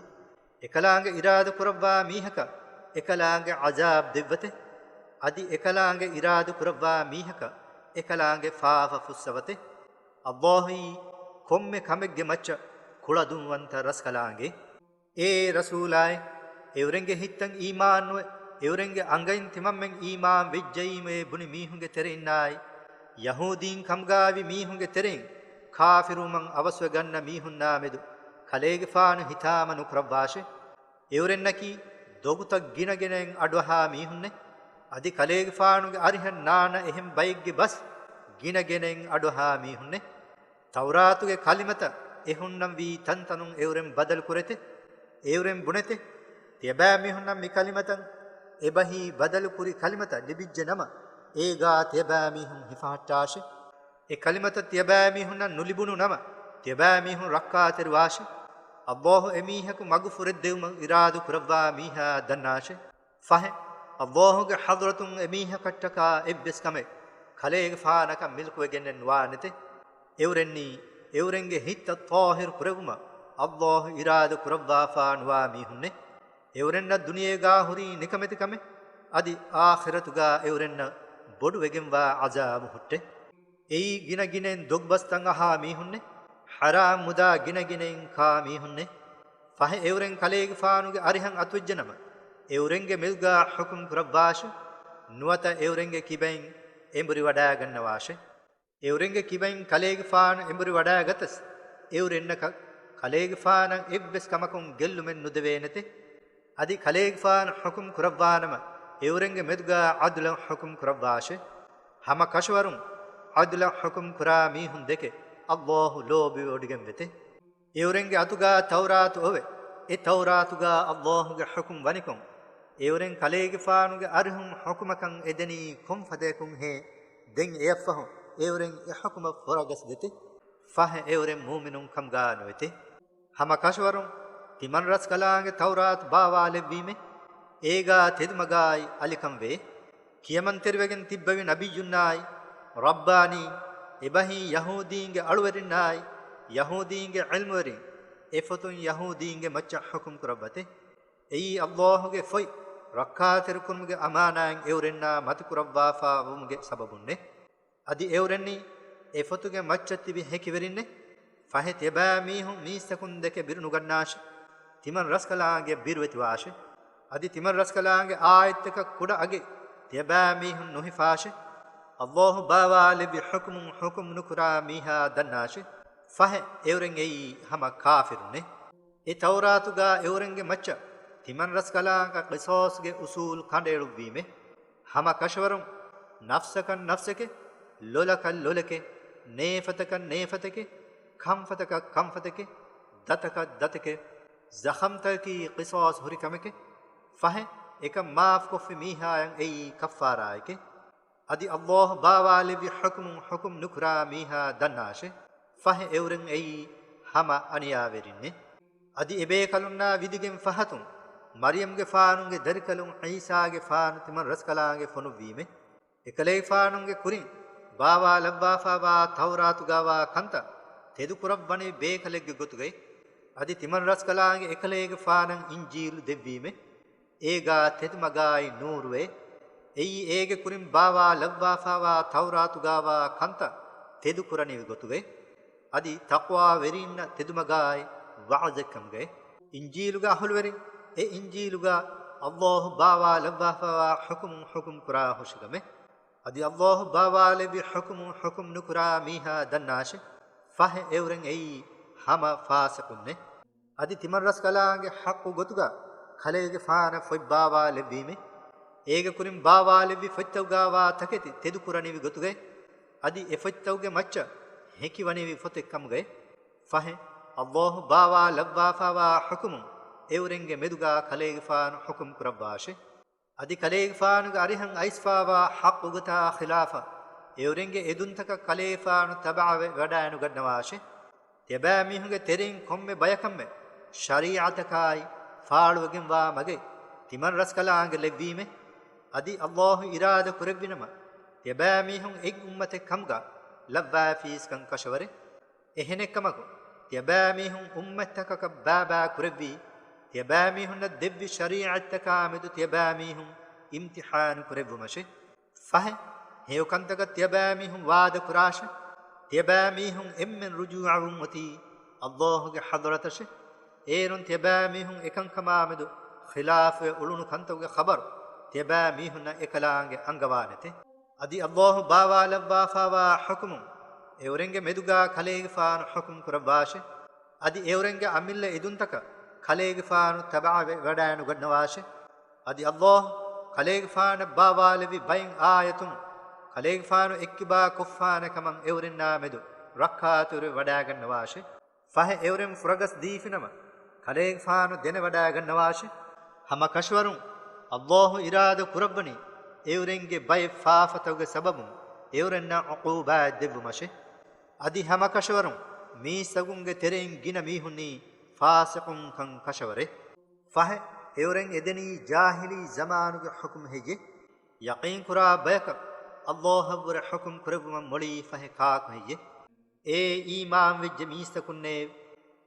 އެކަލާނގެ އިރާދަ ކުރައްވާ މީހަކަށް އެކަލާނގެ ޢަޒާބް ދެއްވަތެ. އަދި އެކަލާނގެ އިރާދަ ކުރައްވާ މީހަކަށް އެކަލާނގެ ފާފަ ފުއްސަވަތެ. ﷲ އީ ކޮންމެ ކަމެއްގެ މައްޗަށް ކުޅަދުންވަންތަ ރަސްކަލާނގެ. އޭ ރަސޫލާއޭ، އެއުރެންގެ ހިތްތައް އީމާންނުވެ، އެއުރެންގެ އަނގައިން ތިމަންމެން އީމާން ވެއްޖައީމޭ ބުނި މީހުންގެ ތެރެއިންނާއި، ޔަހޫދީން ކަމުގާވި މީހުންގެ ތެރެއިން ކާފިރުވުމަށް އަވަސްވެގަންނަ މީހުންނާމެދު ކަލޭގެފާނު ހިތާމަ ނުކުރައްވާށެ. އެއުރެންނަކީ ދޮގުތައް ގިނަގިނައިން އަޑުއަހާ މީހުންނެ. އަދި ކަލޭގެފާނުގެ އަރިހަށް ނާންނަ އެހެން ބައެއްގެ ބަސް ގިނަގިނައިން އަޑުއަހާ މީހުންނެ. ތައުރާތުގެ ކަލިމަތައް އެ ހުންނަންވީ ތަންތަނުން އެއުރެން ބަދަލު ކުރެތެ. އެއުރެން ބުނެތެ، ތިޔަބައިމީހުންނަށް މި ކަލިމަތައް އެބަހީ ބަދަލު ކުރި ކަލިމަތައް ލިބިއްޖެ ނަމަ، އޭގާ ތިޔަބައިމީހުން ހިފަހައްޓާށެ. އެ ކަލިމަތައް ތިޔަބައިމީހުންނަށް ނުލިބުނު ނަމަ، ތިޔަބައިމީހުން ރައްކާތެރިވާށެ. ﷲ އެމީހަކު މަގުފުރެއްދެވުމަށް އިރާދަ ކުރައްވާ މީހާ ދަންނާށެ. ފަހެ، ﷲ ގެ ޙަޟްރަތުން އެމީހަކަށްޓަކާ އެއްވެސް ކަމެއް ކަލޭގެފާނަކަށް މިލްކުވެގެންނެއް ނުވާނެތެ. އެއުރެންނީ، އެއުރެންގެ ހިތްތައް ޠާހިރު ކުރެއްވުމަށް ﷲ އިރާދަ ކުރައްވާފާ ނުވާ މީހުންނެ. އެއުރެންނަށް ދުނިޔޭގާ ހުރީ ނިކަމެތިކަމެއް، އަދި އާޚިރަތުގާ އެއުރެންނަށް ބޮޑުވެގެންވާ ޢަޒާބު ހުއްޓެ. އެއީ ގިނަ ގިނައިން ދޮގުބަސްތައް އަހާ މީހުންނެ، ޙަރާމް މުދާ ގިނަ ގިނައިން ކާ މީހުންނެ. ފަހެ އެއުރެން ކަލޭގެފާނުގެ އަރިހަށް އަތުވެއްޖެނަމަ، އެއުރެންގެ މެދުގާ ޙުކުމް ކުރައްވާށެ، ނުވަތަ އެއުރެންގެ ކިބައިން އެނބުރިވަޑައިގަންނަވާށެ. އެއުރެންގެ ކިބައިން ކަލޭގެފާނު އެނބުރިވަޑައިގަތަސް، އެއުރެންނަކަށް ކަލޭގެފާނަށް އެއްވެސް ކަމަކުން ގެއްލުމެއް ނުދެވޭނެތެ. އަދި ކަލޭގެފާނު ޙުކުމް ކުރައްވާނަމަ، އެއުރެންގެ މެދުގާ ޢަދުލަށް ޙުކުމް ކުރައްވާށެ. ހަމަ ކަށަވަރުން ޢަދުލަށް ޙުކުމް ކުރާ މީހުން ދެކެ ﷲ ލޯބިވެވޮޑިގެންވެތެ. އެއުރެންގެ އަތުގާ ތައުރާތު އޮވެ، އެ ތައުރާތުގާ ﷲ ގެ ޙުކުމް ވަނިކޮށް، އެއުރެން ކަލޭގެފާނުގެ އަރިހުން ޙުކުމަކަށް އެދެނީ ކޮންފަދަޔަކުންހޭ؟ ދެން އެއަށްފަހު އެއުރެން އެ ޙުކުމަށް ފުރަގަސްދެތެ. ފަހެ އެއުރެން މުއުމިނުން ކަމުގާ ނުވެތެ. ހަމަ ކަށަވަރުން ތިމަން ރަސްކަލާނގެ ތައުރާތު ބާވާލެއްވީމޭ. އޭގާ ތެދުމަގާއި އަލިކަން ވޭ. ކިޔަމަންތެރިވެގެން ތިއްބެވި ނަބިއްޔުންނާއި، ރައްބާނީ، އެބަހީ ޔަހޫދީންގެ އަޅުވެރިންނާއި، ޔަހޫދީންގެ ޢިލްމުވެރިން، އެފޮތުން ޔަހޫދީންގެ މައްޗަށް ޙުކުމް ކުރައްވަތެ. އެއީ ﷲ ގެ ފޮތް ރައްކާތެރިކުރުމުގެ އަމާނާތް އެއުރެންނާ މަތިކުރައްވާފާ ވުމުގެ ސަބަބުންނެ. އަދި އެއުރެންނީ އެފޮތުގެ މައްޗަށް ތިބި ހެކިވެރިންނެ. ފަހެ ތިޔަބައިމީހުން މީސްތަކުން ދެކެ ބިރުނުގަންނާށެ. ތިމަން ރަސްކަލާނގެ ބިރުވެތިވާށެ. އަދި ތިމަން ރަސްކަލާނގެ އާޔަތްތަކަށް ކުޑަ އަގެއް ތިޔަބައިމީހުން ނުހިފާށެ. ﷲ ބާވާލެއްވި ޙުކުމުން ޙުކުމް ނުކުރާ މީހާ ދަންނާށެ. ފަހެ އެއުރެން އެއީ ހަމަ ކާފިރުންނެ. އެ ތައުރާތުގާ އެއުރެންގެ މައްޗަށް ތިމަން ރަސްކަލާނގެ ޤިޞާޞްގެ އުޞޫލް ކަނޑައެޅުއްވީމެ. ހަމަ ކަށަވަރުން ނަފްސަކަށް ނަފްސެކެ، ލޮލަކަށް ލޮލެކެ، ނޭފަތަކަށް ނޭފަތެކެ، ކަންފަތަކަށް ކަންފަތެކެ، ދަތަކަށް ދަތެކެ، ޒަޚަމްތަކަކީ ޤިޞާޞް ހުރި ކަމެކެ. ފަހެ އެކަން މާފުކޮށްފި މީހާޔަށް އެއީ ކައްފާރާއެކެ. އަދި ﷲ ބާވާލެއްވި ޙުކުމުން ޙުކުމް ނުކުރާ މީހާ ދަންނާށެ. ފަހެ އެއުރެން އެއީ ހަމަ އަނިޔާވެރިންނޭ. އަދި އެބޭކަލުންނާ ވިދިގެން ފަހަތުން މަރްޔަމްގެފާނުގެ ދަރިކަލުން ޢީސާގެފާނު ތިމަން ރަސްކަލާނގެ ފޮނުއްވީމޭ. އެކަލޭގެފާނުގެ ކުރިން ބާވާލައްވާފައިވާ ތައުރާތުގައިވާ ކަންތައް ތެދުކުރައްވަނިވި ބޭކަލެއްގެ ގޮތުގައި، އަދި ތިމަން ރަސްކަލާނގެ އެކަލޭގެފާނަށް އިންޖީލު ދެއްވީމޭ. އޭގާ ތެދުމަގާއި ނޫރުވޭ. އެއީ އޭގެ ކުރިން ބާވާލައްވާފައިވާ ތައުރާތުގައިވާ ކަންތައް ތެދުކުރަނިވި ގޮތުގައި، އަދި ތަޤްވާވެރީންނަށް ތެދުމަގާއި ވަޢުޒެއްކަމުގައި. އިންޖީލުގެ އަހުލުވެރިން އެ އިންޖީލުގަ އައްލާހު ބާވާލައްވާފައިވާ ޙުކުމުން ޙުކުމް ކުރާ ހުށިގަމެ. އަދި އައްލާހު ބާވާލެއްވި ޙުކުމުން ޙުކުމް ނުކުރާ މީހާ ދަންނާށެ. ފަހެ އެއުރެން އެއީ ހަމަ ފާސިޤުންނޭ. އަދި ތިމަން ރަސްކަލާނގެ ޙައްޤު ގޮތުގަ ކަލޭގެފާނަށް ފޮތް ބާވާލެއްވީމެ. އޭގެ ކުރިން ބާވާލެއްވި ފޮތްތަކުގައިވާ ތަކެތި ތެދުކުރަނިވި ގޮތުގައި، އަދި އެ ފޮތްތަކުގެ މައްޗަށް ހެކިވަނިވި ފޮތެއް ކަމުގައި. ފަހެ، އައްލާހު ބާވާލައްވާފައިވާ ޙުކުމުން އެއުރެންގެ މެދުގަ ކަލޭގެފާނު ޙުކުމް ކުރައްވާށެ. އަދި ކަލޭގެފާނުގެ އަރިހަށް އައިސްފައިވާ ޙައްޤު ގޮތާ ޚިލާފަށް އެއުރެންގެ އެދުންތަކަށް ކަލޭގެފާނު ތަބަޢަވެ ވަޑައިނުގަންނަވާށެ. ތިޔަބައިމީހުންގެ ތެރެއިން ކޮންމެ ބަޔަކަށްމެ ޝަރީޢަތަކާއި ފާޅުވެގެންވާ މަގެއް ތިމަން ރަސްކަލާނގެ ލެއްވީމެ. އަދި އައްލާހު އިރާދަ ކުރެއްވިނަމަ، ތިޔަބައިމީހުން އެއް އުއްމަތެއް ކަމުގަ ލައްވާފީސްކަން ކަށަވަރެއް. އެހެނެއްކަމަކު، ތިޔަބައިމީހުން އުއްމަތްތަކަކަށް ބައިބައި ކުރެއްވީ، ތިޔަބައިމީހުންނަށް ދެއްވި ޝަރީޢަތްތަކާ މެދު ތިޔަބައިމީހުން އިމްތިޙާނު ކުރެއްވުމަށެ. ފަހެ، ހެޔޮކަންތަކަށް ތިޔަބައިމީހުން ވާދަ ކުރާށެ. ތިޔަބައިމީހުން އެންމެން ރުޖޫޢަވުން އޮތީ އައްލާހުގެ ޙަޟްރަތަށެ. އޭރުން ތިޔަބައިމީހުން އެކަންކަމާ މެދު ޚިލާފުވެ އުޅުނު ކަންތަކުގެ ޚަބަރު ތިޔަބައިމީހުންނަށް އެކަލާނގެ އަންގަވާނެތެ. އަދި އައްލާހު ބާވާލައްވާފައިވާ ޙުކުމުން އެއުރެންގެ މެދުގާ ކަލޭގެފާނު ޙުކުމް ކުރައްވާށެ. އަދި އެއުރެންގެ އަމިއްލަ އެދުންތަކަށް ކަލޭގެފާނު ތަބަޢަވެ ވަޑައިނުގަންނަވާށެ. އަދި އައްލާހު ކަލޭގެފާނަށް ބާވާލެއްވި ބައެއް އާޔަތުން ކަލޭގެފާނު އެއްކިބާ ކޮށްފާނެ ކަމަށް އެއުރެންނާ މެދު ރައްކާތެރިވެ ވަޑައިގަންނަވާށެ. ފަހެ އެއުރެން ފުރަގަސް ދީފިނަމަ، ކަލޭގެފާނު ދެނެވަޑައިގަންނަވާށެ. ހަމަ ކަށަވަރުން އައްލާހު އިރާދަ ކުރައްވަނީ އެއުރެންގެ ބައެއް ފާފަތަކުގެ ސަބަބުން އެއުރެންނަށް ޢުޤޫބާތް ދެއްވުމަށެ. އަދި ހަމަ ކަށަވަރުން މީސްތަކުންގެ ތެރެއިން ގިނަ މީހުންނީ ފާސިޤުންކަން ކަށަވަރެއް. ފަހެ އެއުރެން އެދެނީ ޖާހިލީ ޒަމާނުގެ ޙުކުމް ހެއްޔެ؟ ޔަޤީންކުރާ ބަޔަކަށް އައްލާހަށްވުރެ ޙުކުމް ކުރެއްވުމަށް މޮޅީ ފަހެ ކާކު ހެއްޔެ؟ އޭ އީމާންވެއްޖެ މީސްތަކުންނޭ!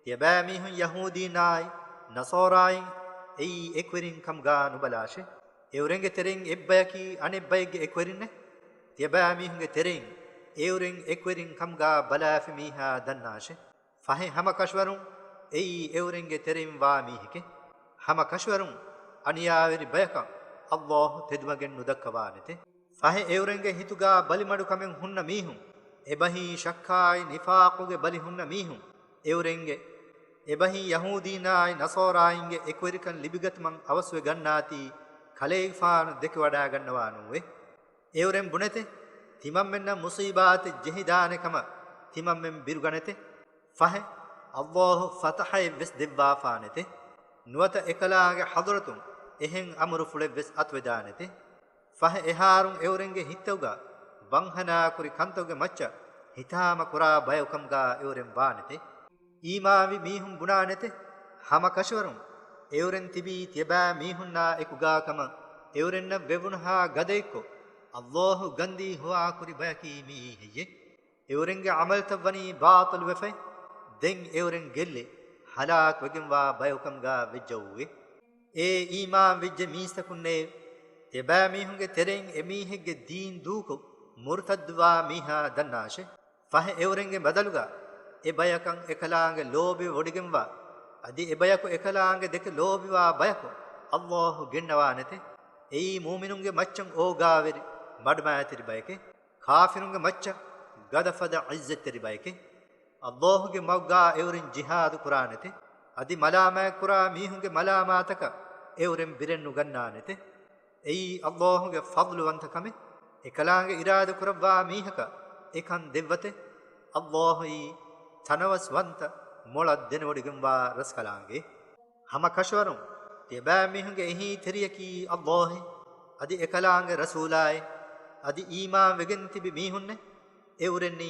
ތިޔަބައިމީހުން ޔަހޫދީންނާއި ނަޞާރާއިން އެއީ އެކުވެރިން ކަމުގާ ނުބަލާށޭ. އެއުރެންގެ ތެރެއިން އެއްބަޔަކީ އަނެއްބައެއްގެ އެކުވެރިންނޭ. ތިޔަބައިމީހުންގެ ތެރެއިން އެއުރެން އެކުވެރިން ކަމުގާ ބަލާފި މީހާ ދަންނާށޭ. ފަހެ ހަމަ ކަށަވަރުން އެއީ އެއުރެންގެ ތެރެއިން ވާ މީހެކޭ. ހަމަ ކަށަވަރުން އަނިޔާވެރި ބަޔަކަށް އައްލާހު ތެދުމަގެއް ނުދައްކަވާނެތެ. ފަހެ އެއުރެންގެ ހިތުގާ ބަލިމަޑުކަމެއް ހުންނަ މީހުން، އެބަހީ ޝައްކާއި ނިފާޤުގެ ބަލި ހުންނަ މީހުން، އެއުރެންގެ އެބަހީ ޔަހޫދީންނާއި ނަޞާރާއިންގެ އެކުވެރިކަން ލިބިގަތުމަށް އަވަސްވެ ގަންނާތީ، ކަލޭގެފާނު ދެކެވަޑައިގަންނަވާ ނޫވޭ. އެއުރެން ބުނެތެ، ތިމަންމެންނަށް މުޞީބާތެއް ޖެހިދާނެ ކަމަށް ތިމަންމެން ބިރުގަނެތެ. ފަހެ، އައްލާހު ފަތަޙައެއް ވެސް ދެއްވާފާނެތެ. ނުވަތަ އެކަލާނގެ ޙަޟްރަތުން އެހެން އަމުރުފުޅެއް ވެސް އަތުވެދާނެތެ. ފަހެ އެހާރުން އެއުރެންގެ ހިތްތަކުގަ ވަންހަނާ ކުރި ކަންތަކުގެ މައްޗަށް ހިތާމަ ކުރާ ބަޔަކު ކަމުގާ އެއުރެން ވާނެތެ. އީމާންވި މީހުން ބުނާނެތެ، ހަމަ ކަށަވަރުން އެއުރެން ތިބީ ތިޔަބައި މީހުންނާ އެކުގާ ކަމަށް އެއުރެންނަށް ވެވުނުހާ ގަދައެއްކޮށް، އައްލާހު ގަންދީ ހޮވާކުރި ބަޔަކީ މިއީ ހެއްޔެ؟ އެއުރެންގެ ޢަމަލުތައް ވަނީ ބާޠިލުވެފައި، ދެން އެއުރެން ގެއްލި ހަލާކުވެގެންވާ ބަޔަކު ކަމުގާ ވެއްޖައޫވޭ. އޭ އީމާން ވެއްޖެ މީސްތަކުންނޭ! ތިޔަބައިމީހުންގެ ތެރެއިން އެމީހެއްގެ ދީން ދޫކޮށް، މުރުތައްދުވާ މީހާ ދަންނާށޭ. ފަހެ އެއުރެންގެ ބަދަލުގަ އެބަޔަކަށް އެކަލާނގެ ލޯބިވެވޮޑިގެންވާ، އަދި އެބަޔަކު އެކަލާނގެ ދެކެ ލޯބިވާ ބަޔަކު އައްލާހު ގެންނަވާނެތެ. އެއީ މުއުމިނުންގެ މައްޗަށް އޯގާވެރި މަޑުމައިތިރި ބަޔެކޭ. ކާފިރުންގެ މައްޗަށް ގަދަފަދަ ޢިއްޒަތްތެރި ބަޔެކޭ. އައްލާހުގެ މަގުގާ އެއުރެން ޖިހާދު ކުރާނެތެ. އަދި މަލާމާތްކުރާ މީހުންގެ މަލާމާތަކަށް އެއުރެން ބިރެއް ނުގަންނާނެތެ. އެއީ އައްލާހުގެ ފަޟްލުވަންތަ ކަމެއް. އެކަލާނގެ އިރާދަ ކުރައްވާ މީހަކަށް އެކަން ދެއްވަތެ. އައްލާހުއީ ތަނަވަސްވަންތަ މޮޅަށް ދެނެވޮޑިގެންވާ ރަސްކަލާނގެ. ހަމަ ކަށަވަރުން ތިޔަބައިމީހުންގެ އެހީތެރިޔަކީ އައްލާހޭ، އަދި އެކަލާނގެ ރަސޫލާއޭ، އަދި އީމާން ވެގެން ތިބި މީހުންނޭ. އެއުރެންނީ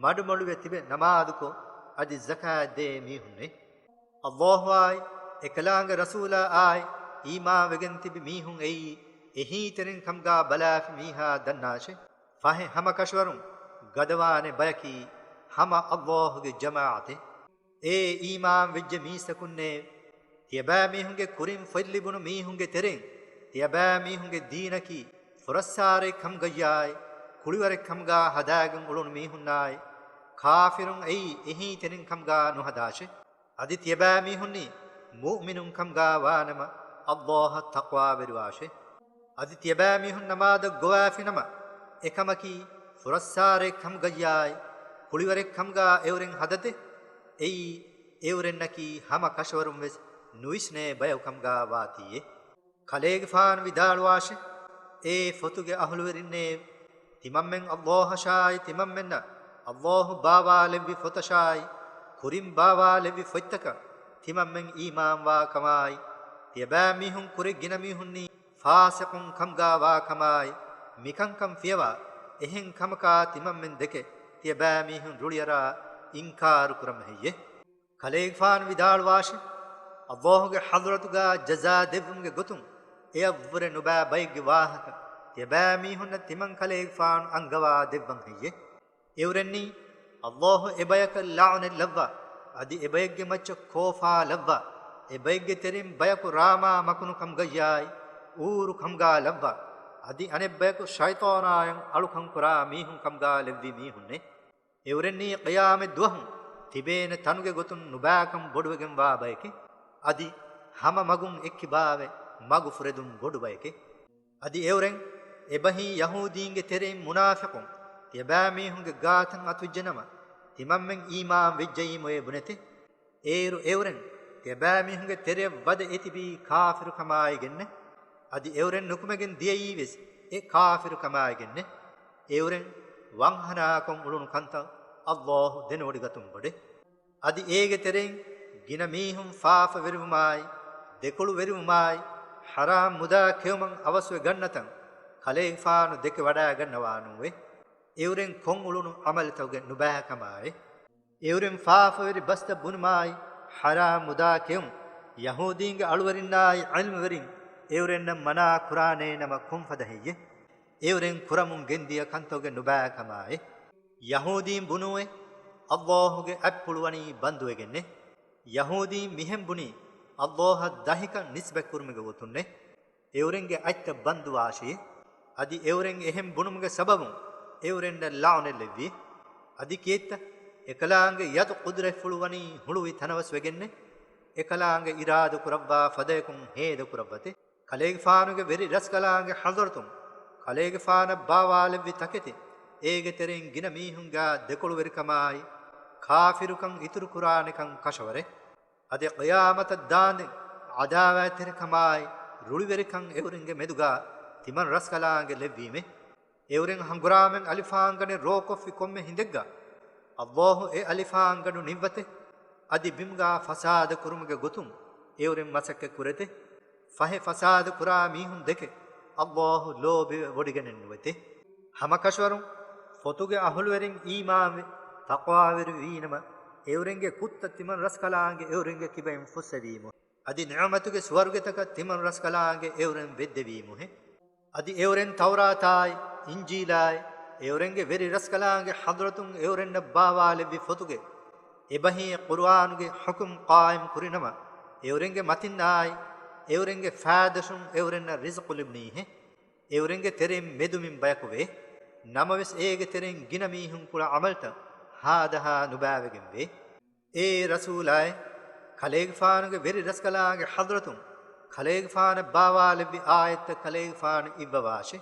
މަޑުމޮޅުވެ ތިބެ ނަމާދުކޮށް، އަދި ޒަކާތް ދޭ މީހުންނޭ. ﷲ އާއި އެކަލާނގެ ރަސޫލާ އާއި އީމާންވެގެން ތިބި މީހުން އެއީ އެހީތެރިން ކަމުގާ ބަލާފި މީހާ ދަންނާށޭ. ފަހެ ހަމަ ކަށަވަރުން ގަދަވާނެ ބަޔަކީ ހަމަ ﷲ ގެ ޖަމާޢަތޭ. އޭ އީމާން ވެއްޖެ މީސްތަކުންނޭ! ތިޔަބައިމީހުންގެ ކުރިން ފޮތްލިބުނު މީހުންގެ ތެރެއިން ތިޔަބައިމީހުންގެ ދީނަކީ ފުރައްސާރައެއް ކަމުގައްޔާއި، ކުޅިވަރެއް ކަމުގާ ހަދާގެން އުޅުނު މީހުންނާއި، ކާފިރުން އެއީ އެހީތެރިން ކަމުގާ ނުހަދާށޭ. އަދި ތިޔަބައިމީހުންނީ މުއުމިނުން ކަމުގާ ވާނަމަ، ﷲ އަށް ތަޤްވާވެރިވާށޭ. އަދި ތިޔަބައިމީހުން ނަމާދަށް ގޮވާފިނަމަ، އެކަމަކީ ފުރައްސާރައެއް ކަމުގައްޔާއި، ކުޅިވަރެއް ކަމުގާ އެއުރެން ހަދަދޭ. އެއީ އެއުރެންނަކީ ހަމަ ކަށަވަރުން ވެސް ނުވިސްނޭ ބަޔަކު ކަމުގާ ވާތީއޭ. ކަލޭގެފާނު ވިދާޅުވާށޭ، އޭ ފޮތުގެ އަހުލުވެރިންނޭ! ތިމަންމެން ﷲ އަށާއި ތިމަންމެންނަށް ﷲ ބާވާލެއްވި ފޮތަށާއި، ކުރިން ބާވާލެއްވި ފޮތްތަކަށް ތިމަންމެން އީމާންވާ ކަމާއި، ތިޔަބައިމީހުން ކުރެ ގިނަ މީހުންނީ ފާސިޤުން ކަމުގާ ވާ ކަމާއި، މިކަންކަން ފިޔަވާ، އެހެން ކަމަކާ ތިމަންމެން ދެކެ ތިޔަބައިމީހުން ރުޅިއަރާ އިންކާރު ކުރަމަ ހެއްޔޭ؟ ކަލޭގެފާނު ވިދާޅުވާށި، ﷲ ގެ ޙަޟްރަތުގާ ޖަޒާ ދެއްވުމުގެ ގޮތުން އެޔަށްވުރެ ނުބައި ބައެއްގެ ވާހަކަ ތިޔަބައިމީހުންނަށް ތިމަން ކަލޭގެފާނު އަންގަވާ ދެއްވަން ހެއްޔޭ؟ އެއުރެންނީ ﷲ އެބަޔަކަށް ލަޢުނަތް ލައްވާ، އަދި އެބައެއްގެ މައްޗަށް ކޯފާ ލައްވާ، އެބައެއްގެ ތެރެއިން ބަޔަކު ރާމާ މަކުނު ކަމުގައްޔާއި، އޫރު ކަމުގާ ލައްވާ، އަދި އަނެއްބަޔަކު ޝައިޠާނާޔަށް އަޅުކަން ކުރާ މީހުން ކަމުގާ ލެއްވި މީހުންނޭ. އެއުރެންނީ ޤިޔާމަތް ދުވަހު ތިބޭނެ ތަނުގެ ގޮތުން ނުބައިކަން ބޮޑުވެގެންވާ ބަޔެކޭ. އަދި ހަމަ މަގުން އެއްކިބާވެ މަގު ފުރެދުން ބޮޑު ބަޔެކޭ. އަދި އެއުރެން އެބަހީ ޔަހޫދީންގެ ތެރެއިން މުނާފިޤުން ތިޔަބައިމީހުންގެ ގާތަށް އަތުވެއްޖެނަމަ، ތިމަންމެން އީމާން ވެއްޖައީމުއޭ ބުނެތެ. އޭރު އެއުރެން ތިޔަބައިމީހުންގެ ތެރެއަށް ވަދެ އެތިބީ ކާފިރުކަމާއިގެންނެ. އަދި އެއުރެން ނުކުމެގެން ދިޔައީވެސް އެ ކާފިރުކަމާއިގެންނެ. އެއުރެން ވަންހަނާކޮށް އުޅުނު ކަންތައް ﷲ ދެނެވޮޑިގަތުން ބޮޑޭ. އަދި އޭގެ ތެރެއިން ގިނަ މީހުން ފާފަވެރިވުމާއި، ދެކޮޅުވެރިވުމާއި، ޙަރާމް މުދާ ކެއުމަށް އަވަސްވެ ގަންނަތަން ކަލޭގެފާނު ދެކެ ވަޑައިގަންނަވާނޫވެ. އެއުރެން ކޮށްއުޅުނު ޢަމަލުތަކުގެ ނުބައިކަމާއި، އެއުރެން ފާފަވެރި ބަސްތައް ބުނުމާއި، ޙަރާމް މުދާ ކެއުން، ޔަހޫދީންގެ އަޅުވެރިންނާއި ޢިލްމުވެރިން އެއުރެންނަށް މަނާ ކުރާނޭ ނަމަ ކޮންފަދަ ހެއްޔެ؟ އެއުރެން ކުރަމުން ގެންދިޔަ ކަންތަކުގެ ނުބައިކަމާއި. ޔަހޫދީން ބުނޫއެ، ﷲ ގެ އަތްޕުޅު ވަނީ ބަންދުވެގެންނެ. ޔަހޫދީން މިހެން ބުނީ، ﷲ އަށް ދަހިކަން ނިސްބަތްކުރުމުގެ ގޮތުންނެ. އެއުރެންގެ އަތްތައް ބަންދުވާށި. އަދި އެއުރެން އެހެން ބުނުމުގެ ސަބަބުން އެއުރެންނަށް ލަޢުނަތް ލެއްވި. އަދި ކިއެއްތަ؟ އެކަލާނގެ ޔަދު ޤުދުރަތްފުޅު ވަނީ ހުޅުވި ތަނަވަސް ވެގެންނެ. އެކަލާނގެ އިރާދަ ކުރައްވާ ފަދަޔަކުން ހޭދަ ކުރައްވަތެ. ކަލޭގެފާނުގެ ވެރި ރަސްކަލާނގެ ޙަޟްރަތުން ކަލޭގެފާނަށް ބާވާލެއްވި ތަކެތި، އޭގެ ތެރެއިން ގިނަ މީހުންގާ ދެކޮޅުވެރިކަމާއި، ކާފިރުކަން އިތުރުކުރާނެކަން ކަށަވަރެއް. އަދި ޤިޔާމަތަށް ދާނދެން ޢަދާވާތްތެރިކަމާއި، ރުޅިވެރިކަން އެއުރެންގެ މެދުގާ ތިމަން ރަސްކަލާނގެ ލެއްވީމެ. އެއުރެން ހަނގުރާމައިން އަލިފާންގަނޑެއް ރޯކޮށްފި ކޮންމެ ހިނދެއްގަ، ﷲ އެ އަލިފާންގަނޑު ނިއްވަތެ. އަދި ބިމުގާ ފަސާދަ ކުރުމުގެ ގޮތުން އެއުރެން މަސައްކަތް ކުރެތެ. ފަހެ ފަސާދަ ކުރާ މީހުން ދެކެ ﷲ ލޯބިވެ ވޮޑިގެނެއް ނުވެތެ. ހަމަކަށަވަރުން ފޮތުގެ އަހުލުވެރިން އީމާންވެ ތަޤްވާވެރިވީނަމަ، އެއުރެންގެ ކުށްތައް ތިމަން ރަސްކަލާނގެ އެއުރެންގެ ކިބައިން ފުއްސެވީމު. އަދި ނިޢުމަތުގެ ސުވަރުގެތަކަށް ތިމަން ރަސްކަލާނގެ އެއުރެން ވެއްދެވީމުހެ. އަދި އެއުރެން ތައުރާތާއި، އިންޖީލާއި، އެއުރެންގެ ވެރި ރަސްކަލާނގެ ޙަޟްރަތުން އެއުރެންނަށް ބާވާލެއްވި ފޮތުގެ އެބަހީ ޤުރުއާނުގެ ޙުކުމް ޤާއިމް ކުރިނަމަ، އެއުރެންގެ މަތިންނާއި، އެއުރެންގެ ފައިދަށުން އެއުރެންނަށް ރިޒްޤު ލިބުނީހެ. އެއުރެންގެ ތެރެއިން މެދުމިން ބަޔަކު ވޭ. ނަމަވެސް އޭގެ ތެރެއިން ގިނަ މީހުން ކުޅަ ޢަމަލްތައް ހާދަހާ ނުބައިވެގެން ވޭ. އޭ ރަސޫލާއޭ! ކަލޭގެފާނުގެ ވެރި ރަސްކަލާނގެ ޙަޟްރަތުން ކަލޭގެފާނަށް ބާވާލެއްވި އާޔަތްތައް ކަލޭގެފާނު އިއްވަވާށޭ.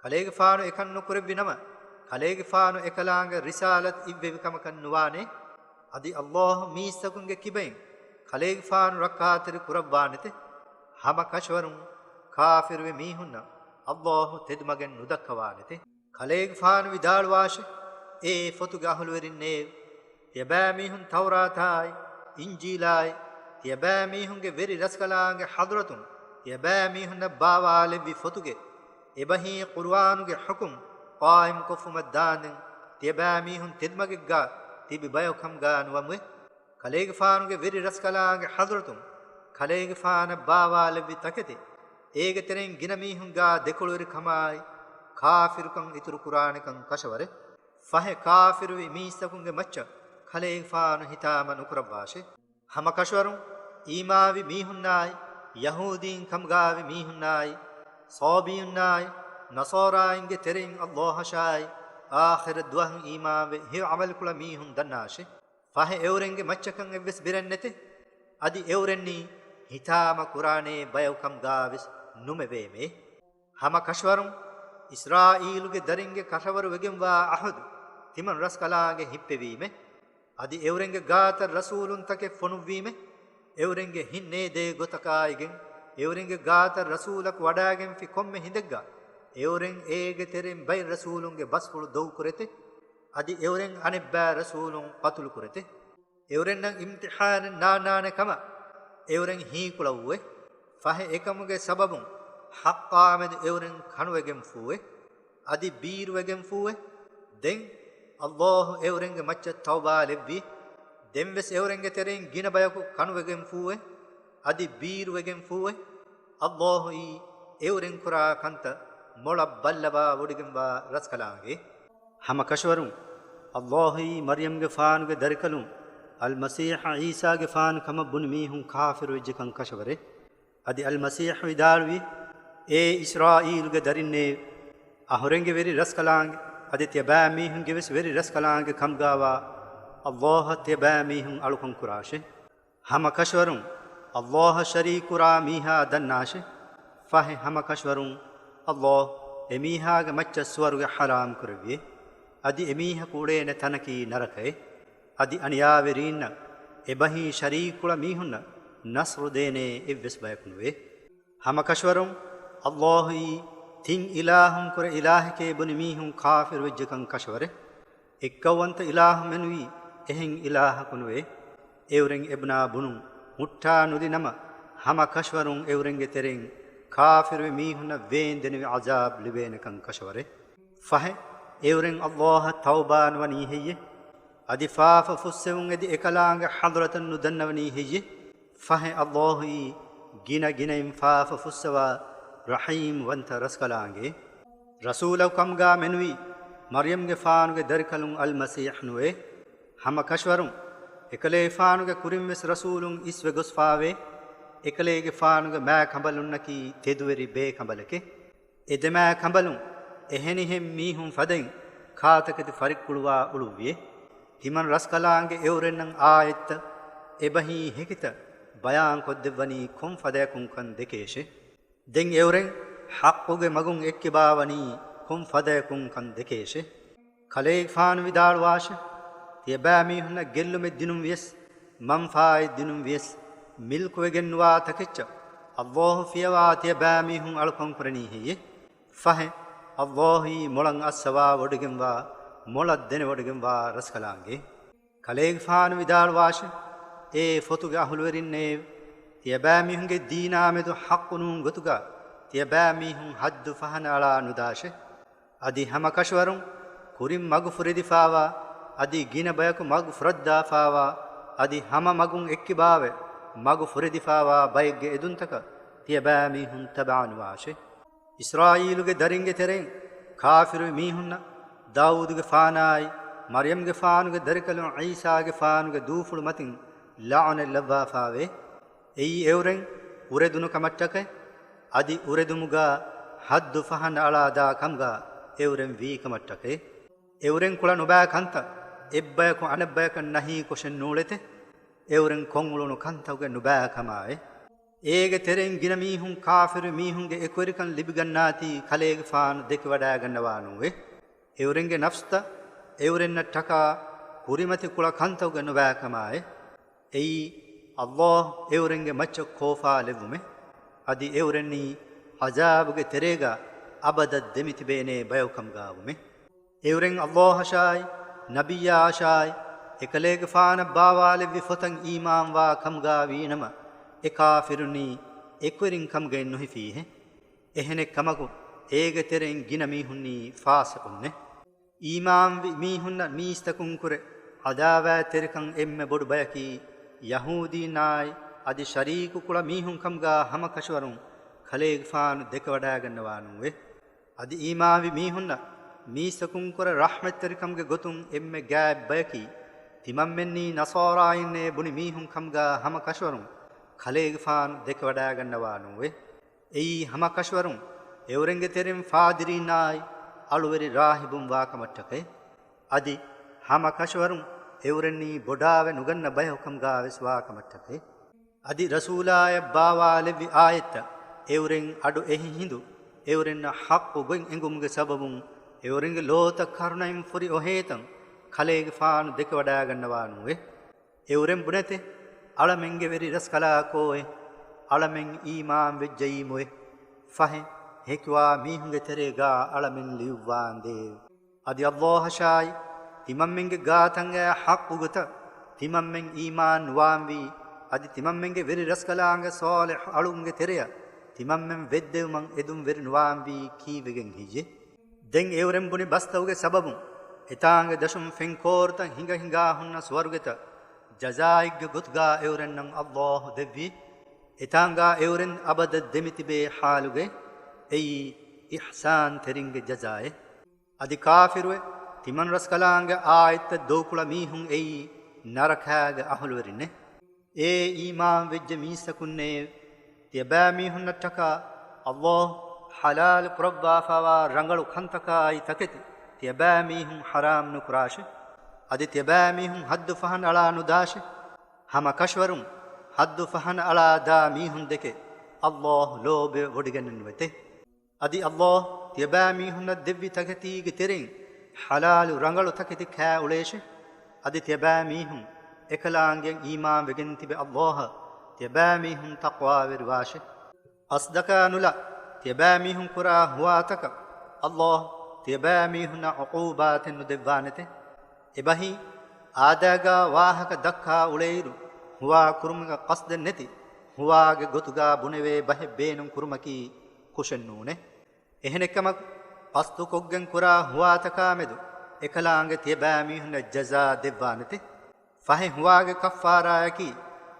ކަލޭގެފާނު އެކަން ނުކުރެއްވި ނަމަ، ކަލޭގެފާނު އެކަލާނގެ ރިސާލަތު އިއްވެވި ކަމަކަށް ނުވާނޭ. އަދި ﷲ މީސްތަކުންގެ ކިބައިން ކަލޭގެފާނު ރައްކާތެރި ކުރައްވާނެތެ. ހަމަ ކަށަވަރުން ކާފިރުވި މީހުންނަށް ﷲ ތެދުމަގެއް ނުދައްކަވާނެތެ. ކަލޭގެފާނު ވިދާޅުވާށެ، އޭ ފޮތުގެ އަހުލުވެރިންނޭވެ! ތިޔަބައިމީހުން ތައުރާތާއި، އިންޖީލާއި، ތިޔަބައިމީހުންގެ ވެރި ރަސްކަލާނގެ ޙަޟްރަތުން، ތިޔަބައިމީހުންނަށް ބާވާލެއްވި ފޮތުގެ، އެބަހީ ޤުރުއާނުގެ ޙުކުމް ޤާއިމްކޮށްފުމަށް ދާންދެން، ތިޔަބައިމީހުން ތެދުމަގެއްގާ، ތިބި ބަޔަކު ކަމުގާ ނުވަމުވެ. ކަލޭގެފާނުގެ ވެރި ރަސްކަލާނގެ ޙަޟްރަތުން ކަލޭގެފާނަށް ބާވާލެއްވި ތަކެތި، އޭގެ ތެރެއިން ގިނަ މީހުންގާ ދެކޮޅުވެރިކަމާއި، ކާފިރުކަން އިތުރު ކުރާނެކަން ކަށަވަރެއް. ފަހެ، ކާފިރުވި މީސްތަކުންގެ މައްޗަށް ކަލޭގެފާނު ހިތާމަ ނުކުރައްވާށެ. ހަމަ ކަށަވަރުން އީމާވި މީހުންނާއި، ޔަހޫދީން ކަމުގާވި މީހުންނާއި، ޞާބިއުންނާއި، ނަޞާރާއިންގެ ތެރެއިން އައްލާހަށާއި، އާޚިރަތް ދުވަހަށް އީމާންވެ ހެޔޮ ޢަމަލުކުޅަ މީހުން ދަންނާށެ. ފަހެ އެއުރެންގެ މައްޗަކަށް އެއްވެސް ބިރެއް ނެތެ. އަދި އެއުރެންނީ ހިތާމަ ކުރާނޭ ބަޔަކު ކަމުގާވެސް ނުމެވޭމޭ. ހަމަ ކަށަވަރުން އިސްރާއީލުގެ ދަރިންގެ ކަށަވަރު ވެގެންވާ ޢަހުދު ތިމަން ރަސްކަލާނގެ ހިއްޕެވީމެ. އަދި އެއުރެންގެ ގާތަށް ރަސޫލުންތަކެއް ފޮނުއްވީމެ. އެއުރެންގެ ހިތް ނޭދޭ ގޮތަކާއިގެން، އެއުރެންގެ ގާތަށް ރަސޫލަކު ވަޑާގެންފި ކޮންމެ ހިނދެއްގަ، އެއުރެން އޭގެ ތެރެއިން ބައެއް ރަސޫލުންގެ ބަސްފުޅު ދޮގުކުރެތެ. އަދި އެއުރެން އަނެއްބައި ރަސޫލުން ޤަތުލުކުރެތެ. އެއުރެންނަށް އިމްތިޙާނެއް ނާންނާނެ ކަމަށް އެއުރެން ހީކުޅައުވެ. ފަހެ އެކަމުގެ ސަބަބުން ޙައްޤާމެދު އެއުރެން ކަނުވެގެންފޫއެ. އަދި ބީރުވެގެންފޫއެ. ދެން އައްލާހު އެއުރެންގެ މައްޗަށް ތައުބާ ލެއްވި. ދެންވެސް އެއުރެންގެ ތެރެއިން ގިނަ ބަޔަކު ކަނުވެގެންފޫއެ. އަދި ބީރުވެގެންފޫއެ. އައްލާހުއީ އެއުރެން ކުރާ ކަންތައް މޮޅަށް ބައްލަވާ ވޮޑިގެންވާ ރަސްކަލާނގެ. ހަމަ ކަށަވަރުން އައްލާހުއީ މަރްޔަމްގެފާނުގެ ދަރިކަލުން އަލްމަސީޙަށް ޢީސާގެފާނު ކަމަށް ބުނި މީހުން ކާފިރުވެއްޖެކަން ކަށަވަރެއް. އަދި އަލްމަސީޙު ވިދާޅުވި، އޭ އިސްރާއީލުގެ ދަރިންނޭ! އަހުރެންގެ ވެރި ރަސްކަލާނގެ، އަދި ތިޔަބައިމީހުންގެ ވެސް ވެރި ރަސްކަލާނގެ ކަމުގާވާ އައްލާހަށް ތިޔަބައިމީހުން އަޅުކަން ކުރާށެ. ހަމަ ކަށަވަރުން އައްލާހަށް ޝަރީކުކުރާ މީހާ ދަންނާށެ. ފަހެ ހަމަ ކަށަވަރުން އައްލާހު އެމީހާގެ މައްޗަށް ސުވަރުގެ ޙަރާމް ކުރެއްވިއެ. އަދި އެމީހަކު އުޅޭނެ ތަނަކީ ނަރަކައެއް. އަދި އަނިޔާވެރީންނަށް އެބަހީ ޝަރީކުކުޅަ މީހުންނަށް ނަޞްރު ދޭނޭ އެއްވެސް ބަޔަކު ނުވޭ. ހަމަ ކަށަވަރުން އައްލާހުއީ ތިން އިލާހުންކުރެ އިލާހެކޭ ބުނި މީހުން ކާފިރުވެއްޖެކަން ކަށަވަރެއް. އެއްކައުވަންތަ އިލާހު މެނުވީ އެހެން އިލާހަކު ނުވޭ. އެއުރެން އެބުނާ ބުނުން ހުއްޓާ ނުލި ނަމަ، ހަމަ ކަށަވަރުން އެއުރެންގެ ތެރެއިން ކާފިރުވި މީހުންނަށް ވޭންދެނިވި ޢަޒާބް ލިބޭނެކަން ކަށަވަރެއް. ފަހެ، އެއުރެން އައްލާހަށް ތައުބާ ނުވަނީ ހެއްޔެ؟ އަދި ފާފަ ފުއްސެވުން އެދި އެކަލާނގެ ޙަޟްރަތަށް ނުދަންނަވަނީ ހެއްޔެ؟ ފަހެ، އައްލާހުއީ ގިނަ ގިނައިން ފާފަ ފުއްސަވާ ރަޙީމް ވަންތަ ރަސްކަލާނގެ. ރަސޫލަކު ކަމުގާ މެނުވީ މަރްޔަމްގެފާނުގެ ދަރިކަލުން އަލްމަސީޙް ނުވޭ. ހަމަ ކަށަވަރުން އެކަލޭފާނުގެ ކުރިން ވެސް ރަސޫލުން އިސްވެ ގޮސްފާވޭ. އެކަލޭގެފާނުގެ މާ ކަނބަލުންނަކީ ތެދުވެރި ބޭ ކަނބަލެކެ. އެ ދެމާ ކަނބަލުން އެހެނިހެން މީހުން ފަދައިން ކާތަކެތި ފަރިއްކުޅުވާ އުޅުއްވިއެ. ތިމަން ރަސްކަލާނގެ އެއުރެންނަށް އާޔަތްތައް އެބަހީ ހެކިތައް ބަޔާންކޮށްދެއްވަނީ ކޮން ފަދަޔަކުންކަން ދެކޭށެ. ދެން އެއުރެން ޙައްޤުގެ މަގުން އެއްކިބާވަނީ ކޮން ފަދަޔަކުންކަން ދެކޭށެ. ކަލޭގެފާނު ވިދާޅުވާށެ، ތިޔަބައިމީހުންނަށް ގެއްލުމެއް ދިނުން ވިޔަސް، މަންފާއެއް ދިނުން ވިޔަސް، މިލްކުވެގެންނުވާ ތަކެއްޗަށް އައްލާހު ފިޔަވާ ތިޔަބައިމީހުން އަޅުކަން ކުރަނީ ހެއްޔެ؟ ފަހެ، އައްލާހުއީ މޮޅަށް އައްސަވާ ވޮޑިގެންވާ، މޮޅަށް ދެނެވޮޑިގެންވާ ރަސްކަލާނގެ. ކަލޭގެފާނު ވިދާޅުވާށެ، އޭ ފޮތުގެ އަހުލުވެރިންނޭ! ތިޔަބައިމީހުންގެ ދީނާމެދު ޙައްޤު ނޫން ގޮތުގަ ތިޔަބައިމީހުން ޙައްދު ފަހަނައަޅާ ނުދާށެ. އަދި ހަމަ ކަށަވަރުން ކުރިން މަގު ފުރެދިފާވާ، އަދި ގިނަ ބަޔަކު މަގު ފުރައްދާފާވާ، އަދި ހަމަ މަގުން އެއްކިބާވެ މަގު ފުރެދިފާވާ ބައެއްގެ އެދުންތަކަށް ތިޔަބައިމީހުން ތަބަޢަނުވާށެ. އިސްރާއީލުގެ ދަރިންގެ ތެރެއިން ކާފިރުވި މީހުންނަށް ދާއޫދުގެފާނާއި މަރްޔަމްގެފާނުގެ ދަރިކަލުން ޢީސާގެފާނުގެ ދޫފުޅު މަތިން ލަޢުނަތް ލައްވާފާވޭ. އެއީ އެއުރެން އުރެދުނު ކަމަށްޓަކައި، އަދި އުރެދުމުގާ ޙައްދު ފަހަނައަޅާ ދާ ކަމުގާ އެއުރެން ވީ ކަމަށްޓަކައި. އެއުރެން ކުޅަ ނުބައި ކަންތައް އެއްބަޔަކު އަނެއްބަޔަކަށް ނަހީ ކޮށެއް ނޫޅެތެ. އެއުރެން ކޮށްއުޅުނު ކަންތަކުގެ ނުބައިކަމާއި. އޭގެ ތެރެއިން ގިނަ މީހުން ކާފިރު މީހުންގެ އެކުވެރިކަން ލިބިގަންނާތީ ކަލޭގެފާނު ދެކިވަޑައިގަންނަވާނޫވެ. އެއުރެންގެ ނަފްސްތައް އެއުރެންނަށް ޓަކާ ކުރިމަތި ކުޅަ ކަންތަކުގެ ނުބައިކަމާއި. އެއީ، އައްލާހު އެއުރެންގެ މައްޗަށް ކޯފާ ލެއްވުމެ. އަދި އެއުރެންނީ ޢަޒާބުގެ ތެރޭގަ އަބަދަށް ދެމިތިބޭނޭ ބަޔަކު ކަމުގާވުމެ. އެއުރެން އައްލާހަށާއި، ނަބިއްޔާއަށާއި، އެކަލޭގެފާނަށް ބާވާލެއްވި ފޮތަށް އީމާންވާ ކަމުގާ ވީނަމަ، އެ ކާފިރުންނީ އެކުވެރިން ކަމުގައި ނުހިފީހެ. އެހެނެއް ކަމަކު، އޭގެ ތެރެއިން ގިނަ މީހުންނީ ފާސިޤުންނެ. އީމާންވި މީހުންނަށް މީސްތަކުންކުރެ ޢަދާވާތްތެރިކަން އެންމެ ބޮޑު ބަޔަކީ، ޔަހޫދީންނާއި އަދި ޝަރީކު ކުޅަ މީހުން ކަމުގާ ހަމަ ކަށަވަރުން ކަލޭގެފާނު ދެކެވަޑާގަންނަވާ ނޫވޭ. އަދި އީމާންވި މީހުންނަށް މީސްތަކުން ކުރެ ރަޙްމަތްތެރިކަމުގެ ގޮތުން އެންމެ ގާތް ބަޔަކީ، ތިމަންމެންނީ ނަޞާރާއިންނޭ ބުނި މީހުން ކަމުގާ ހަމަ ކަށަވަރުން ކަލޭގެފާނު ދެކެވަޑާގަންނަވާ ނޫވޭ. އެއީ ހަމަ ކަށަވަރުން އެއުރެންގެ ތެރެއިން ފާދިރީންނާއި އަޅުވެރި ރާހިބުން ވާކަމަށްޓަކައި. އަދި ހަމަ ކަށަވަރުން އެއުރެންނީ ބޮޑާވެ ނުގަންނަ ބަޔަކު ކަމުގާވެސް ވާކަމަށްޓަކައި. އަދި ރަސޫލާޔަށް ބާވާލެއްވި އާޔަތްތައް އެއުރެން އަޑު އެހި ހިނދު، އެއުރެންނަށް ޙައްޤު ގޮތް އެނގުމުގެ ސަބަބުން އެއުރެންގެ ލޯތައް ކަރުނައިން ފުރި އޮހޭތަން ކަލޭގެފާނު ދެކެވަޑާގަންނަވާ ނޫވޭ. އެއުރެން ބުނެތެ، އަޅަމެންގެ ވެރި ރަސްކަލާކޯއެ، އަޅަމެން އީމާން ވެއްޖައީމުއެ، ފަހެ، ހެކިވާ މީހުންގެ ތެރޭގާ އަޅަމެން ލިޔުއްވާނދޭ. އަދި އައްލާހަށާއި، ތިމަންމެންގެ ގާތަން އައި ޙައްޤު ގޮތަށް، ތިމަންމެން އީމާން ނުވާންވީ، އަދި ތިމަންމެންގެ ވެރި ރަސްކަލާނގެ ޞާލިޙު އަޅުންގެ ތެރެއަށް، ތިމަންމެން ވެއްދެވުމަށް އެދުން ވެރި ނުވާންވީ ކީއްވެގެން ހެއްޔޭ؟ ދެން އެއުރެން ބުނި ބަސްތަކުގެ ސަބަބުން، އެތާނގެ ދަށުން ފެންކޯރުތައް ހިނގަ ހިނގާ ހުންނަ ސުވަރުގެތައް ޖަޒާއެއްގެ ގޮތުގާ އެއުރެންނަށް އައްލާހު ދެއްވީ. އެތާނގާ އެއުރެން އަބަދަށް ދެމިތިބޭ ޙާލުގައި، އެއީ އިޙްސާންތެރިންގެ ޖަޒާއެއް. އަދި ކާފިރުވެ، ތިމަން ރަސްކަލާނގެ އާޔަތްތައް ދޮގުކުޅަ މީހުން އެއީ ނަރަކާގެ އަހުލުވެރިންނޭ. އޭ އީމާން ވެއްޖެ މީސްތަކުންނޭ! ތިޔަބައިމީހުންނަށްޓަކާ އައްލާހު ޙަލާލު ކުރައްވާފައިވާ ރަނގަޅު ކަންތަކާއި ތަކެތި ތިޔަބައިމީހުން ޙަރާމް ނުކުރާށެ. އަދި ތިޔަބައިމީހުން ޙައްދު ފަހަނައަޅާ ނުދާށެ. ހަމަ ކަށަވަރުން ޙައްދު ފަހަނައަޅާ ދާ މީހުންދެކެ އައްލާހު ލޯބިވެވޮޑިގަނެއްނުވެތެ. އަދި އައްލާހު ތިޔަބައިމީހުންނަށް ދެއްވި ތަކެތީގެ ތެރެއިން ޙަލާލު ރަނގަޅު ތަކެތި ކާ އުޅޭށެ. އަދި ތިޔަބައިމީހުން އެކަލާނގެއަށް އީމާންވެގެން ތިބެ އައްލާހަށް ތިޔަބައިމީހުން ތަޤްވާވެރިވާށެ. އަސްދަކާ ނުލާ ތިޔަބައިމީހުން ކުރާ ހުވާތަކަށް އައްލާހު ތިޔަބައިމީހުންނަށް ޢުޤޫބާތެއް ނުދެއްވާނެތެ. އެބަހީ، އާދައިގާ ވާހަކަ ދައްކާ އުޅޭއިރު، ހުވާ ކުރުމުގަ ޤަޞްދެއް ނެތި، ހުވާގެ ގޮތުގާ ބުނެވޭ ބަހެއް ބޭނުން ކުރުމަކީ ކުށެއް ނޫނޭ. އެހެނެއްކަމަކު، ޤަޞްދުކޮށްގެން ކުރާ ހުވާތަކާމެދު އެކަލާނގެ ތިޔަބައިމީހުންނަށް ޖަޒާ ދެއްވާނެތެ. ފަހެ ހުވާގެ ކައްފާރާއަކީ،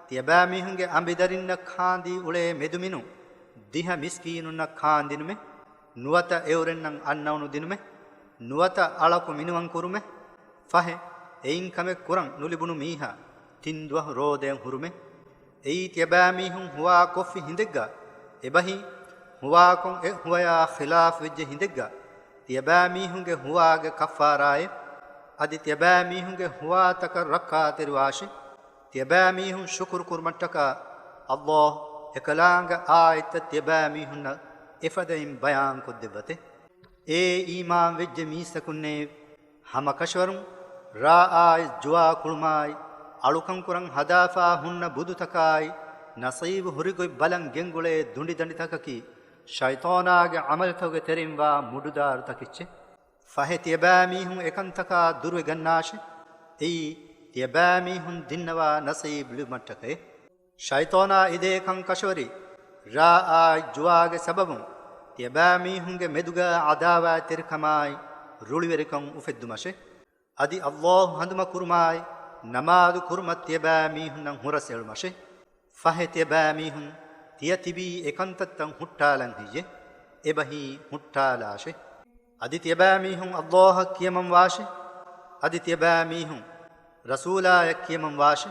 ތިޔަބައިމީހުންގެ އަނބިދަރިންނަށް ކާންދީ އުޅޭ މެދުމިނުން ދިހަ މިސްކީނުންނަށް ކާންދިނުމެ، ނުވަތަ އެއުރެންނަށް އަންނައުނު ދިނުމެ، ނުވަތަ އަޅަކު މިނިވަން ކުރުމެ، ފަހެ، އެއިން ކަމެއް ކުރަން ނުލިބުނު މީހާ ތިން ދުވަހު ރޯދައިން ހުރުމެ. އެއީ ތިޔަބައިމީހުން ހުވާ ކޮށްފި ހިނދެއްގަ، އެބަހީ، ހުވާކޮށް އެ ހުވަޔާ ޚިލާފް ވެއްޖެ ހިނދެއްގަ، ތިޔަބައިމީހުންގެ ހުވާގެ ކައްފާރާއެއް، އަދި ތިޔަބައިމީހުންގެ ހުވާތަކަށް ރައްކާތެރިވާށި. ތިޔަބައިމީހުން ޝުކުރު ކުރުމަށްޓަކާ، އައްލާހު އެކަލާނގެ އާޔަތްތައް ތިޔަބައިމީހުންނަށް އެފަދައިން ބަޔާން ކޮށްދެއްވަތެ. އޭ އީމާން ވެއްޖެ މީސްތަކުންނޭ! ހަމަކަށަވަރުން ރާއާއި ޖުވާ ކުޅުމާއި، އަޅުކަން ކުރަން ހަދާފާ ހުންނަ ބުދުތަކާއި، ނަސީބު ހުރިގޮތް ބަލަން ގެންގުޅޭ ދުނޑިދަނޑިތަކަކީ، ޝައިޠާނާގެ ޢަމަލުތަކުގެ ތެރެއިންވާ މުޑުދާރު ތަކެއްޗެއް. ފަހެ ތިޔަބައިމީހުން އެކަންތަކާ ދުރުވެގަންނާށި. އެއީ، ތިޔަބައިމީހުން ދިންނަވާ ނަސީބު ލިބުމަށްޓަކައެ. ޝައިޠާނާ އިދޭ ކަންކަށަވަރީ، ރާއާއި ޖުވާގެ ސަބަބުން ތިޔަބައިމީހުންގެ މެދުގާ ޢަދާވާތްތެރިކަމާއި ރުޅިވެރިކަން އުފެއްދުމަށެ. އަދި އައްލާހު ހަނދުމަ ކުރުމާއި، ނަމާދު ކުރުމަށް ތިޔަބައިމީހުންނަށް ހުރަސް އެޅުމަށެ. ފަހެ ތިޔަބައިމީހުން ތިޔަ ތިބީ އެކަންތައްތައް ހުއްޓާލަން ހެއްޔެ؟ އެބަހީ ހުއްޓާލާށެ. އަދި ތިޔަބައިމީހުން އައްލާހަށް ކިޔަމަންވާށެ. އަދި ތިޔަބައިމީހުން ރަސޫލާޔަށް ކިޔަމަންވާށެ.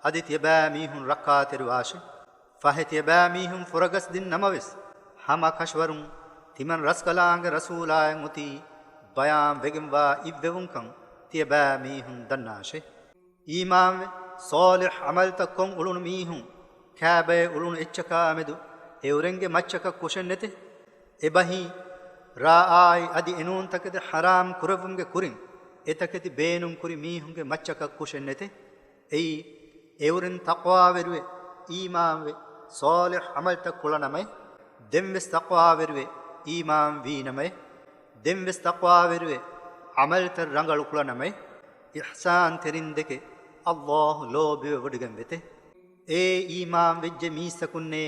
އަދި ތިޔަބައިމީހުން ރައްކާތެރިވާށެ. ފަހެ ތިޔަބައިމީހުން ފުރަގަސްދިން ނަމަވެސް، ހަމަ ކަށަވަރުން ތިމަން ރަސްކަލާނގެ ރަސޫލާޔަށް އޮތީ ބަޔާން ވެގެންވާ އިއްވެވުންކަން ތިޔަބައިމީހުން ދަންނާށެ. އީމާންވެ، ޞާލިޙް ޢަމަލުތައް ކޮށް އުޅުނު މީހުން، ކާބައެއް އުޅުނު އެއްޗަކާމެދު އެއުރެންގެ މައްޗަކަށް ކުށެއްނެތެ. އެބަހީ، ރާއާއި އަދި އެނޫން ތަކެތި ޙަރާމް ކުރެއްވުމުގެ ކުރިން، އެތަކެތި ބޭނުން ކުރި މީހުންގެ މައްޗަކަށް ކުށެއްނެތެ. އެއީ، އެއުރެން ތަޤްވާވެރިވެ، އީމާންވެ، ޞާލިޙް ޢަމަލުތައް ކުޅަނަމައެ، ދެންވެސް ތަޤްވާވެރިވެ، އީމާން ވީނަމައެ، ދެންވެސް ތަޤްވާވެރިވެ، ޢަމަލުތައް ރަނގަޅު ކުޅަނަމައެ، އިޙްސާންތެރިންދެކެ އައްލާހު ލޯބިވެވޮޑިގެންވެތެ. އޭ އީމާން ވެއްޖެ މީސްތަކުންނޭ!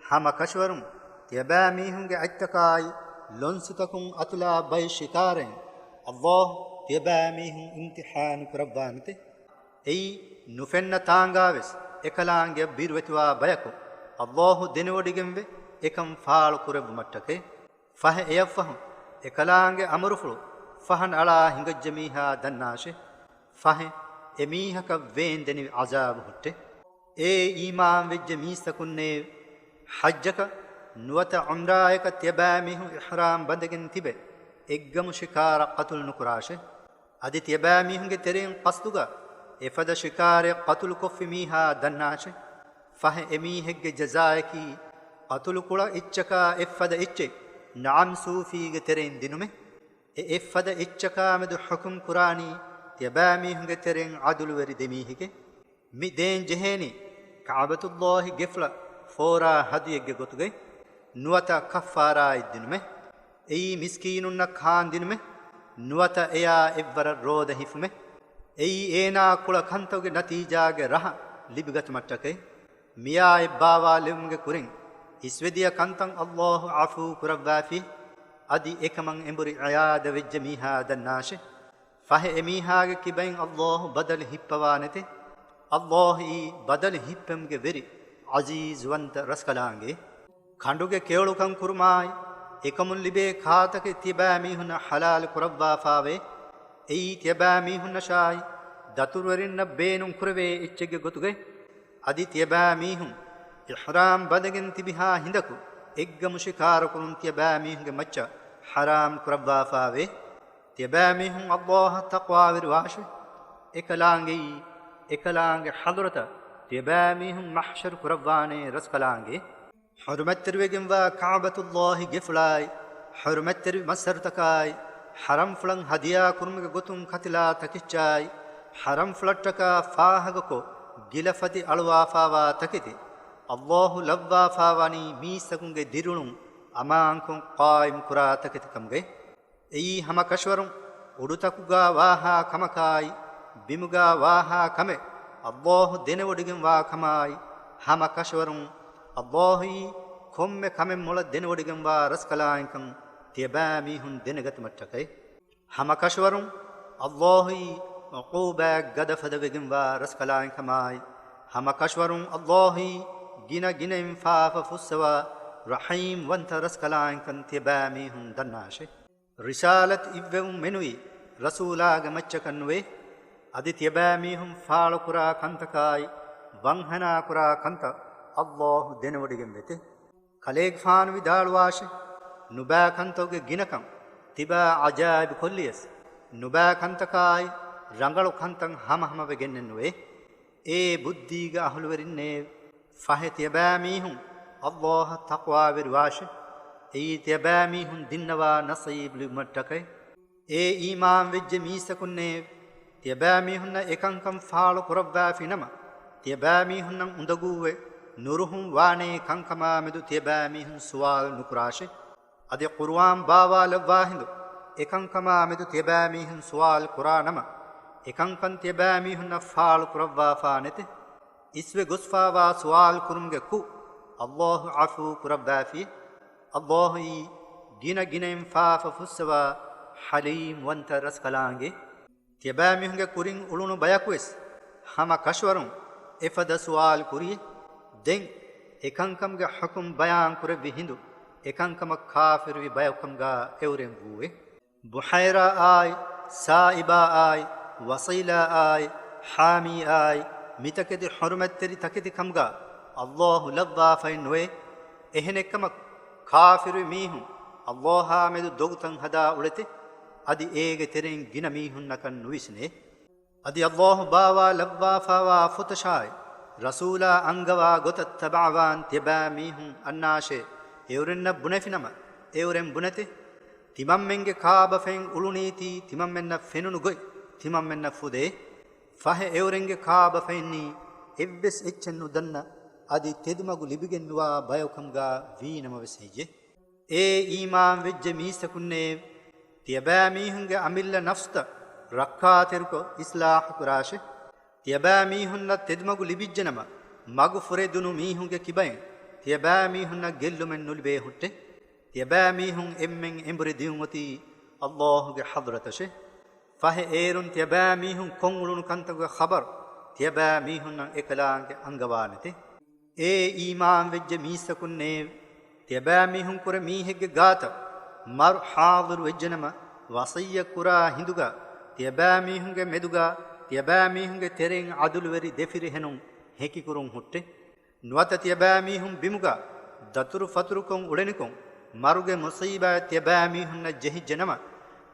ހަމަ ކަށަވަރުން ތިޔަބައިމީހުންގެ އަތްތަކާއި ލޮންސުތަކުން އަތުލާ ބައެއް ޝިކާރައިން އައްލާހު ތިޔަބައިމީހުން އިމްތިޙާނު ކުރައްވާނެތެ. އެއީ ނުފެންނަ ތާނގާވެސް އެކަލާނގެއަށް ބިރުވެތިވާ ބަޔަކު، ﷲ ދެނެވޮޑިގެންވެ އެކަން ފާޅު ކުރެއްވުމަށްޓަކައި. ފަހެ އެޔަށްފަހު އެކަލާނގެ އަމުރުފުޅު ފަހަނަ އަޅާ ހިނގައްޖެ މީހާ ދަންނާށެ. ފަހެ އެމީހަކަށް ވޭންދެނިވި ޢަޒާބު ހުއްޓެ. އޭ އީމާންވެއްޖެ މީސްތަކުންނޭ! ޙައްޖަކަށް ނުވަތަ ޢުމްރާއަކަށް ތިޔަބައިމީހުން އިޙްރާމް ބަނދެގެން ތިބެ، އެއްގަމު ޝިކާރަށް ޤަތުލު ނުކުރާށެ. އަދި ތިޔަބައިމީހުންގެ ތެރެއިން ޤަޞްދުގަ އެފަދަ ޝިކާރެއް ޤަތުލުކޮށްފި މީހާ ދަންނާށެ. ފަހެ އެމީހެއްގެ ޖަޒާއަކީ، ޤަތުލުކުޅަ އެއްޗަކާ އެއްފަދަ އެއްޗެއް ނަޢަމް ސޫފީގެ ތެރެއިން ދިނުމެ. އެ އެއްފަދަ އެއްޗަކާމެދު ޙުކުމް ކުރާނީ ތިޔަބައިމީހުންގެ ތެރެއިން ޢަދުލުވެރި ދެމީހެކޭ. މި ދޭން ޖެހޭނީ ކަޢުބަތުﷲ ގެފުޅަށް ފޯރާ ހަދުޔެއްގެ ގޮތުގައި، ނުވަތަ ކައްފާރާއެއް ދިނުމެ. އެއީ މިސްކީނުންނަށް ކާން ދިނުމެ، ނުވަތަ އެޔާ އެއްވަރަށް ރޯދަ ހިފުމެ. އެއީ އޭނާ ކުޅަ ކަންތަކުގެ ނަތީޖާގެ ރަހަ ލިބިގަތުމަށްޓަކައި. މިއާ އެއްބާވާލެވުމުގެ ކުރިން އިސްވެދިޔަ ކަންތައް ﷲ ޢަފޫ ކުރައްވާފި. އަދި އެކަމަށް އެނބުރި ޢިޔާދަ ވެއްޖެ މީހާ ދަންނާށެ. ފަހެ އެމީހާގެ ކިބައިން ﷲ ބަދަލު ހިއްޕަވާނެތެ. ﷲއީ ބަދަލު ހިއްޕެމުގެ ވެރި، ޢަޒީޒުވަންތަ ރަސްކަލާނގެ. ކަނޑުގެ ކެޔޮޅުކަން ކުރުމާއި، އެކަމުން ލިބޭ ކާތަކެއް ތިޔަބައިމީހުންނަށް ޙަލާލު ކުރައްވާފާވޭ. އެއީ ތިޔަބައިމީހުންނަށާއި، ދަތުރުވެރިންނަށް ބޭނުން ކުރެވޭ އެއްޗެއްގެ ގޮތުގައި. އަދި ތިޔަބައިމީހުން އިޙްރާމް ބަނދެގެން ތިބިހާ ހިނދަކު އެއްގަމު ޝިކާރަކުރުން ތިޔަބައިމީހުންގެ މައްޗަށް ޙަރާމް ކުރައްވާފާވޭ. ތިޔަބައިމީހުން ﷲއަށް ތަޤްވާވެރިވާށެ. އެކަލާނގެއީ، އެކަލާނގެ ޙަޟްރަތަށް ތިޔަބައިމީހުން މަޙްޝަރު ކުރައްވާނޭ ރަސްކަލާނގެ. ޙުރުމަތްތެރިވެގެންވާ ކަޢުބަތުﷲ ގެފުޅާއި، ޙުރުމަތްތެރި މައްސަރުތަކާއި، ޙަރަމްފުޅަށް ހަދިޔާ ކުރުމުގެ ގޮތުން ކަތިލާ ތަކެއްޗާއި، ޙަރަމްފުޅަށްޓަކާ ފާހަގަކޮށް ގިލަ ފަތި އަޅުވާފާވާ ތަކެތި، ﷲ ލައްވާފާވަނީ މީސްތަކުންގެ ދިރިއުޅުން އަމާންކޮށް ޤާއިމް ކުރާ ތަކެތި ކަމުގައި. އެއީ ހަމަ ކަށަވަރުން އުޑުތަކުގާ ވާހާ ކަމަކާއި، ބިމުގާ ވާހާ ކަމެއް ﷲ ދެނެވޮޑިގެންވާ ކަމާއި، ހަމަ ކަށަވަރުން ﷲއީ ކޮންމެ ކަމެއް މޮޅަށް ދެނެވޮޑިގެންވާ ރަސްކަލާނގެކަން ތިޔަބައިމީހުން ދެނެގަތުމަށްޓަކައި. ހަމަ ކަށަވަރުން ﷲއީ ޢުޤޫބާތް ގަދަފަދަވެގެންވާ ރަސްކަލާނގެކަމާއި، ހަމަ ކަށަވަރުން ﷲއީ ގިނަ ގިނައިން ފާފަ ފުއްސަވާ ރަޙީމްވަންތަ ރަސްކަލާނގެކަން ތިޔަބައިމީހުން ދަންނާށެ. ރިސާލަތު އިއްވެވުން މެނުވީ ރަސޫލާގެ މައްޗަކަށް ނުވޭ. އަދި ތިޔަބައިމީހުން ފާޅުކުރާ ކަންތަކާއި، ވަންހަނާކުރާ ކަންތައް ﷲ ދެނެވޮޑިގެން ވޭތެ. ކަލޭގެފާނު ވިދާޅުވާށެ، ނުބައި ކަންތަކުގެ ގިނަކަން ތިބާ ޢަޖާއިބު ކޮށްލިޔަސް، ނުބައި ކަންތަކާއި ރަނގަޅު ކަންތައް ހަމަހަމަވެގެންނެއް ނުވޭ. އޭ ބުއްދީގެ އަހުލުވެރިންނޭ! ފަހެ ތިޔަބައިމީހުން ﷲއަށް ތަޤްވާވެރިވާށެ. އެއީ ތިޔަބައިމީހުން ދިންނަވާ ނަޞީބު ލިބުމަށްޓަކައި. އޭ އީމާންވެއްޖެ މީސްތަކުންނޭ! ތިޔަބައިމީހުންނަށް އެކަންކަން ފާޅު ކުރައްވާފި ނަމަ، ތިޔަބައިމީހުންނަށް އުނދަގޫވެ، ނުރުހުން ވާނޭ ކަންކަމާމެދު ތިޔަބައިމީހުން ސުވާލު ނުކުރާށެ. އަދި ޤުރުއާން ބާވާލައްވާ ހިނދު އެކަންކަމާމެދު ތިޔަބައިމީހުން ސުވާލު ކުރާ ނަމަ، އެކަންކަން ތިޔަބައިމީހުންނަށް ފާޅު ކުރައްވާފާ ނެތެ. އިސްވެ ގޮސްފާވާ ސުވާލު ކުރުމުގެ ކުށް ﷲ ޢަފޫ ކުރައްވާފި. ﷲއީ ގިނަ ގިނައިން ފާފަ ފުއްސަވާ ޙަލީމް ވަންތަ ރަސްކަލާނގެ. ތިޔަބައިމީހުންގެ ކުރިން އުޅުނު ބަޔަކުވެސް ހަމަ ކަށަވަރުން އެފަދަ ސުވާލު ކުރިއެ. ދެން އެކަންކަމުގެ ޙުކުމް ބަޔާން ކުރެއްވި ހިނދު އެކަންކަމަށް ކާފިރުވި ބަޔަކު ކަމުގާ އެއުރެން ވޫއެ. ބުޙައިރާއާއި، ސާއިބާއާއި، ވަޞީލާއާއި، ޙާމީއާއި، މިތަކެތި ޙުރުމަތްތެރި ތަކެތި ކަމުގާ ﷲ ލައްވާފައެއް ނުވޭ. އެހެނެއްކަމަކު، ކާފިރު މީހުން ﷲއާމެދު ދޮގުތައް ހަދާ އުޅެތެ، އަދި އޭގެ ތެރެއިން ގިނަ މީހުންނަކަށް ނުވިސްނޭ. އަދި ﷲ ބާވާލައްވާފާވާ ފޮތަށާއި، ރަސޫލާ އަންގަވާ ގޮތަށް ތަބަޢަވާން ތިޔަބައިމީހުން އަންނާށޭ، އެއުރެންނަށް ބުނެފިނަމަ، އެއުރެން ބުނެތެ. ތިމަންމެންގެ ކާބަފައިން އުޅުނީތީ ތިމަންމެންނަށް ފެނުނު ގޮތް ތިމަންމެންނަށް ފުދޭ. ފަހެ އެއުރެންގެ ކާބަފައިންނީ އެއްވެސް އެއްޗެއް ނުދަންނަ، އަދި ތެދުމަގު ލިބިގެން ނުވާ ބަޔަކު ކަމުގާ ވީނަމަވެސް ހެއްޔެ؟ އޭ އީމާންވެއްޖެ މީސްތަކުންނޭ! ތިޔަބައިމީހުންގެ އަމިއްލަ ނަފްސުތައް ރައްކާތެރިކޮށް އިޞްލާޙު ކުރާށެ! ތިޔަބައިމީހުންނަށް ތެދުމަގު ލިބިއްޖެނަމަ، މަގު ފުރެދުނު މީހުންގެ ކިބައިން ތިޔަބައިމީހުންނަށް ގެއްލުމެއް ނުލިބޭ ހުއްޓެ. ތިޔަބައިމީހުން އެންމެން އެނބުރި ދިޔުން އޮތީ ﷲގެ ޙަޟްރަތަށެ. ފަހެ އޭރުން ތިޔަބައިމީހުން ކޮށްއުޅުނު ކަންތަކުގެ ޚަބަރު ތިޔަބައިމީހުންނަށް އެކަލާނގެ އަންގަވާނެތެ. އޭ އީމާންވެއްޖެ މީސްތަކުންނޭވެ! ތިޔަބައިމީހުން ކުރެ މީހެއްގެ ގާތަށް މަރު ޙާޟިރު ވެއްޖެނަމަ، ވަޞިއްޔަތް ކުރާ ހިނދުގަ ތިޔަބައިމީހުންގެ މެދުގަ ތިޔަބައިމީހުންގެ ތެރެއިން ޢަދުލުވެރި ދެ ފިރިހެނުން ހެކިކުރުން ހުއްޓެ. ނުވަތަ ތިޔަބައިމީހުން ބިމުގަ ދަތުރު ފަތުރުކޮށް އުޅެނިކޮށް، މަރުގެ މުޞީބާތް ތިޔަބައިމީހުންނަށް ޖެހިއްޖެނަމަ،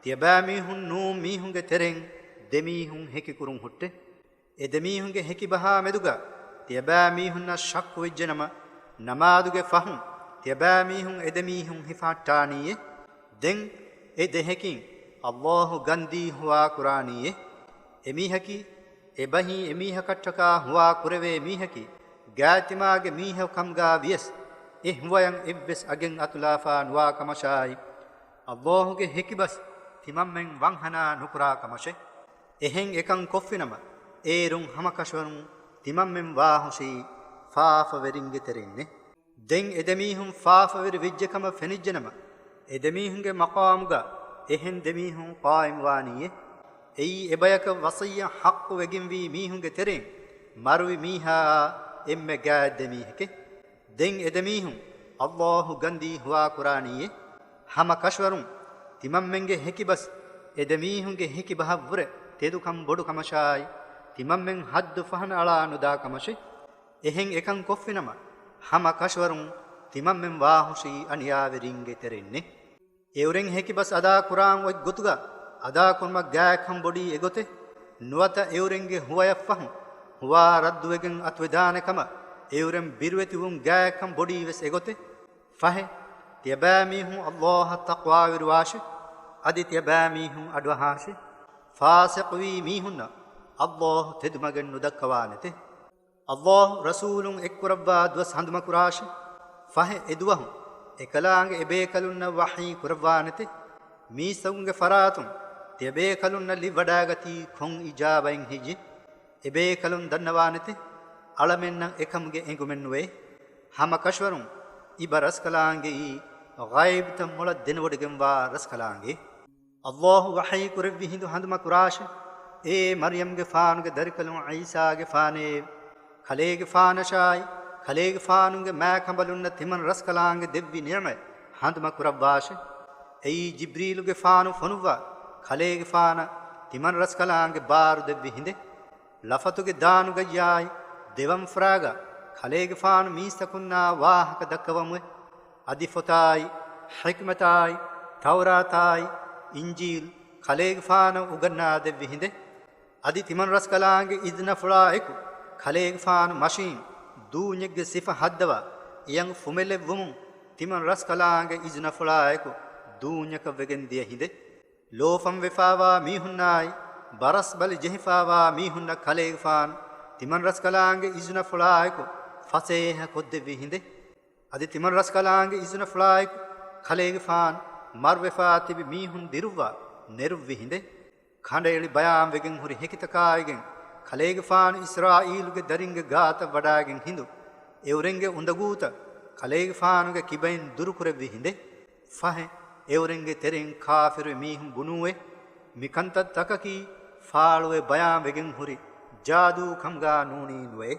ތިޔަބައިމީހުން ނޫން މީހުންގެ ތެރެއިން ދެ މީހުން ހެކިކުރުން ހުއްޓެ. އެ ދެ މީހުންގެ ހެކިބަހާ މެދުގަ ތިޔަބައިމީހުންނަށް ޝައްކު ވެއްޖެނަމަ، ނަމާދުގެ ފަހުން ތިޔަބައިމީހުން ހިފަހައްޓާނީއޭ. ދެން އެ ދެ ހެކިން ﷲ ގަންދީ ހުވާ ކުރާނީއޭ. އެމީހަކީ އެބަހީ އެމީހަކަށްޓަކާ ހުވާ ކުރެވޭ މީހަކީ، ގާތްތިމާގެ މީހަކު ކަމުގަ ވިޔަސް، އެ ހުވަޔަށް އެއްވެސް އަގެއް އަތުލާފާ ނުވާ ކަމަށާއި، ﷲ ގެ ހެކިބަސް ތިމަންމެން ވަންހަނާ ނުކުރާ ކަމަށެ. އެހެން އެކަން ކޮށްފިނަމަ، އޭރުން ހަމަކަށަވަރުން ތިމަންމެން ވާހުށީ ފާފަވެރިންގެ ތެރެއިންނެ. ދެން އެ ދެ މީހުން ފާފަވެރި ވެއްޖެ ކަމަށް ފެނިއްޖެނަމަ، އެ ދެ މީހުންގެ މަޤާމުގަ އެހެން ދެ މީހުން ޤާއިމްވާނީއޭ. އެއީ އެބަޔަކަށް ވަޞިއްޔަތް ޙައްޤު ވެގެންވީ މީހުންގެ ތެރެއިން މަރުވި މީހާއާ އެންމެ ގާތް ދެ މީހެކޭ. ދެން އެ ދެ މީހުން ﷲ ގަންދީ ހުވާ ކުރާނީއޭ. ހަމަ ކަށަވަރުން ތިމަންމެންގެ ހެކިބަސް އެ ދެ މީހުންގެ ހެކިބަހަށްވުރެ ތެދުކަން ބޮޑު ކަމަށާއި، ތިމަންމެން ޙައްދު ފަހަނައަޅާ ނުދާ ކަމަށެ. އެހެން އެކަން ކޮށްފިނަމަ، ހަމަ ކަށަވަރުން ތިމަންމެން ވާހުށީ އަނިޔާވެރިންގެ ތެރެއިންނެ. އެއުރެން ހެކިބަސް އަދާކުރާން އޮތް ގޮތުގަ އަދާކުރުމަށް ގާތްކަން ބޮޑީ އެގޮތެއް ނުވަތަ އެއުރެންގެ ހުވަޔަށްފަހު ހުވާ ރައްދުވެގެން އަތުވެދާނެ ކަމަށް އެއުރެން ބިރުވެތިވުން ގާތްކަން ބޮޑީވެސް އެގޮތެއް. ފަހެ، ތިޔަބައިމީހުން ﷲ އަށް ތަޤްވާވެރިވާށި، އަދި ތިޔަބައިމީހުން އަޑުއަހާށި. ފާސިޤުވީ މީހުންނަށް ﷲ ތެދުމަގެއް ނުދައްކަވާނެތެ. ﷲ ރަސޫލުން އެއްކުރައްވާ ދުވަސް ހަނދުމަކުރާށި. ފަހެ އެދުވަހު އެކަލާނގެ އެބޭކަލުންނަށް ވަޙީ ކުރައްވާނެތެ. މީސްތަކުންގެ ފަރާތުން ތިޔަބޭކަލުންނަށް ލިއްވަޑާގަތީ ކޮން އިޖާބައެއް ހެއްޔެ؟ އެބޭކަލުން ދަންނަވާނެތެ. އަޅަމެންނަށް އެކަމުގެ އެނގުމެއް ނުވޭ. ހަމަ ކަށަވަރުން އިބަ ރަސްކަލާނގެއީ ޣައިބްތައް މޮޅަށް ދެނެވޮޑިގެންވާ ރަސްކަލާނގެ. ﷲ ވަޙީ ކުރެއްވި ހިނދު ހަނދުމަ ކުރާށި. އޭ މަރްޔަމްގެފާނުގެ ދަރިކަލުން ޢީސާގެފާނޭ! ކަލޭގެފާނަށާއި، ކަލޭގެފާނުގެ މާކަނބަލުންނަށް ތިމަން ރަސްކަލާނގެ ދެއްވި ނިޢުމަތް ހަނދުމަ ކުރައްވާށި. އެއީ ޖިބްރީލުގެފާނު ފޮނުއްވާ ކަލޭގެފާނަށް ތިމަން ރަސްކަލާނގެ ބާރު ދެއްވި ހިނދެއް. ލަފަތުގެ ދާނުގައްޔާއި، ދެވަންފަރާގަ ކަލޭގެފާނު މީސްތަކުންނާ ވާހަކަ ދައްކަވަމުވެ. އަދި ފޮތާއި، ޙިކްމަތާއި، ތައުރާތާއި، އިންޖީލް، ކަލޭގެފާނަށް އުގަންނާ ދެއްވި ހިނދެއް. އަދި ތިމަން ރަސްކަލާނގެ އިޒުނަފުޅާ އެކު، ކަލޭގެފާނު މަށީން ދޫންޏެއްގެ ސިފަ ހައްދަވާ، އެޔަން ފުމެލެއްވުމުން ތިމަން ރަސްކަލާނގެ އިޒުނަފުޅާ އެކު ދޫންޏަކަށް ވެގެން ދިޔަ ހިނދެއް. ލޯފަން ވެފާވާ މީހުންނާއި، ބަރަސް ބަލި ޖެހިފާވާ މީހުންނަށް ކަލޭގެފާނު ތިމަން ރަސްކަލާނގެ އިޒުނަފުޅާ އެކު ފަސޭހަ ކޮށްދެއްވި ހިނދެއް. އަދި ތިމަން ރަސްކަލާނގެ އިޒުނަފުޅާ އެކު ކަލޭގެފާނު މަރުވެފާ ތިބި މީހުން ދިރުއްވާ ނެރުއްވި ހިނދެއް. ކަނޑައެޅި ބަޔާންވެގެން ހުރި ހެކިތަކާއިގެން ކަލޭގެފާނު އިސްރާއީލުގެ ދަރިންގެ ގާތަށް ވަޑާގެން ހިނދު، އެއުރެންގެ އުނދަގޫތައް ކަލޭގެފާނުގެ ކިބައިން ދުރުކުރެއްވި ހިނދެއް. ފަހެ، އެއުރެންގެ ތެރެއިން ކާފިރުވި މީހުން ބުނޫއެ، މި ކަންތައް ތަކަކީ ފާޅުވެ ބަޔާންވެގެން ހުރި ޖާދޫ ކަމުގާ ނޫނީ ނުވޭ.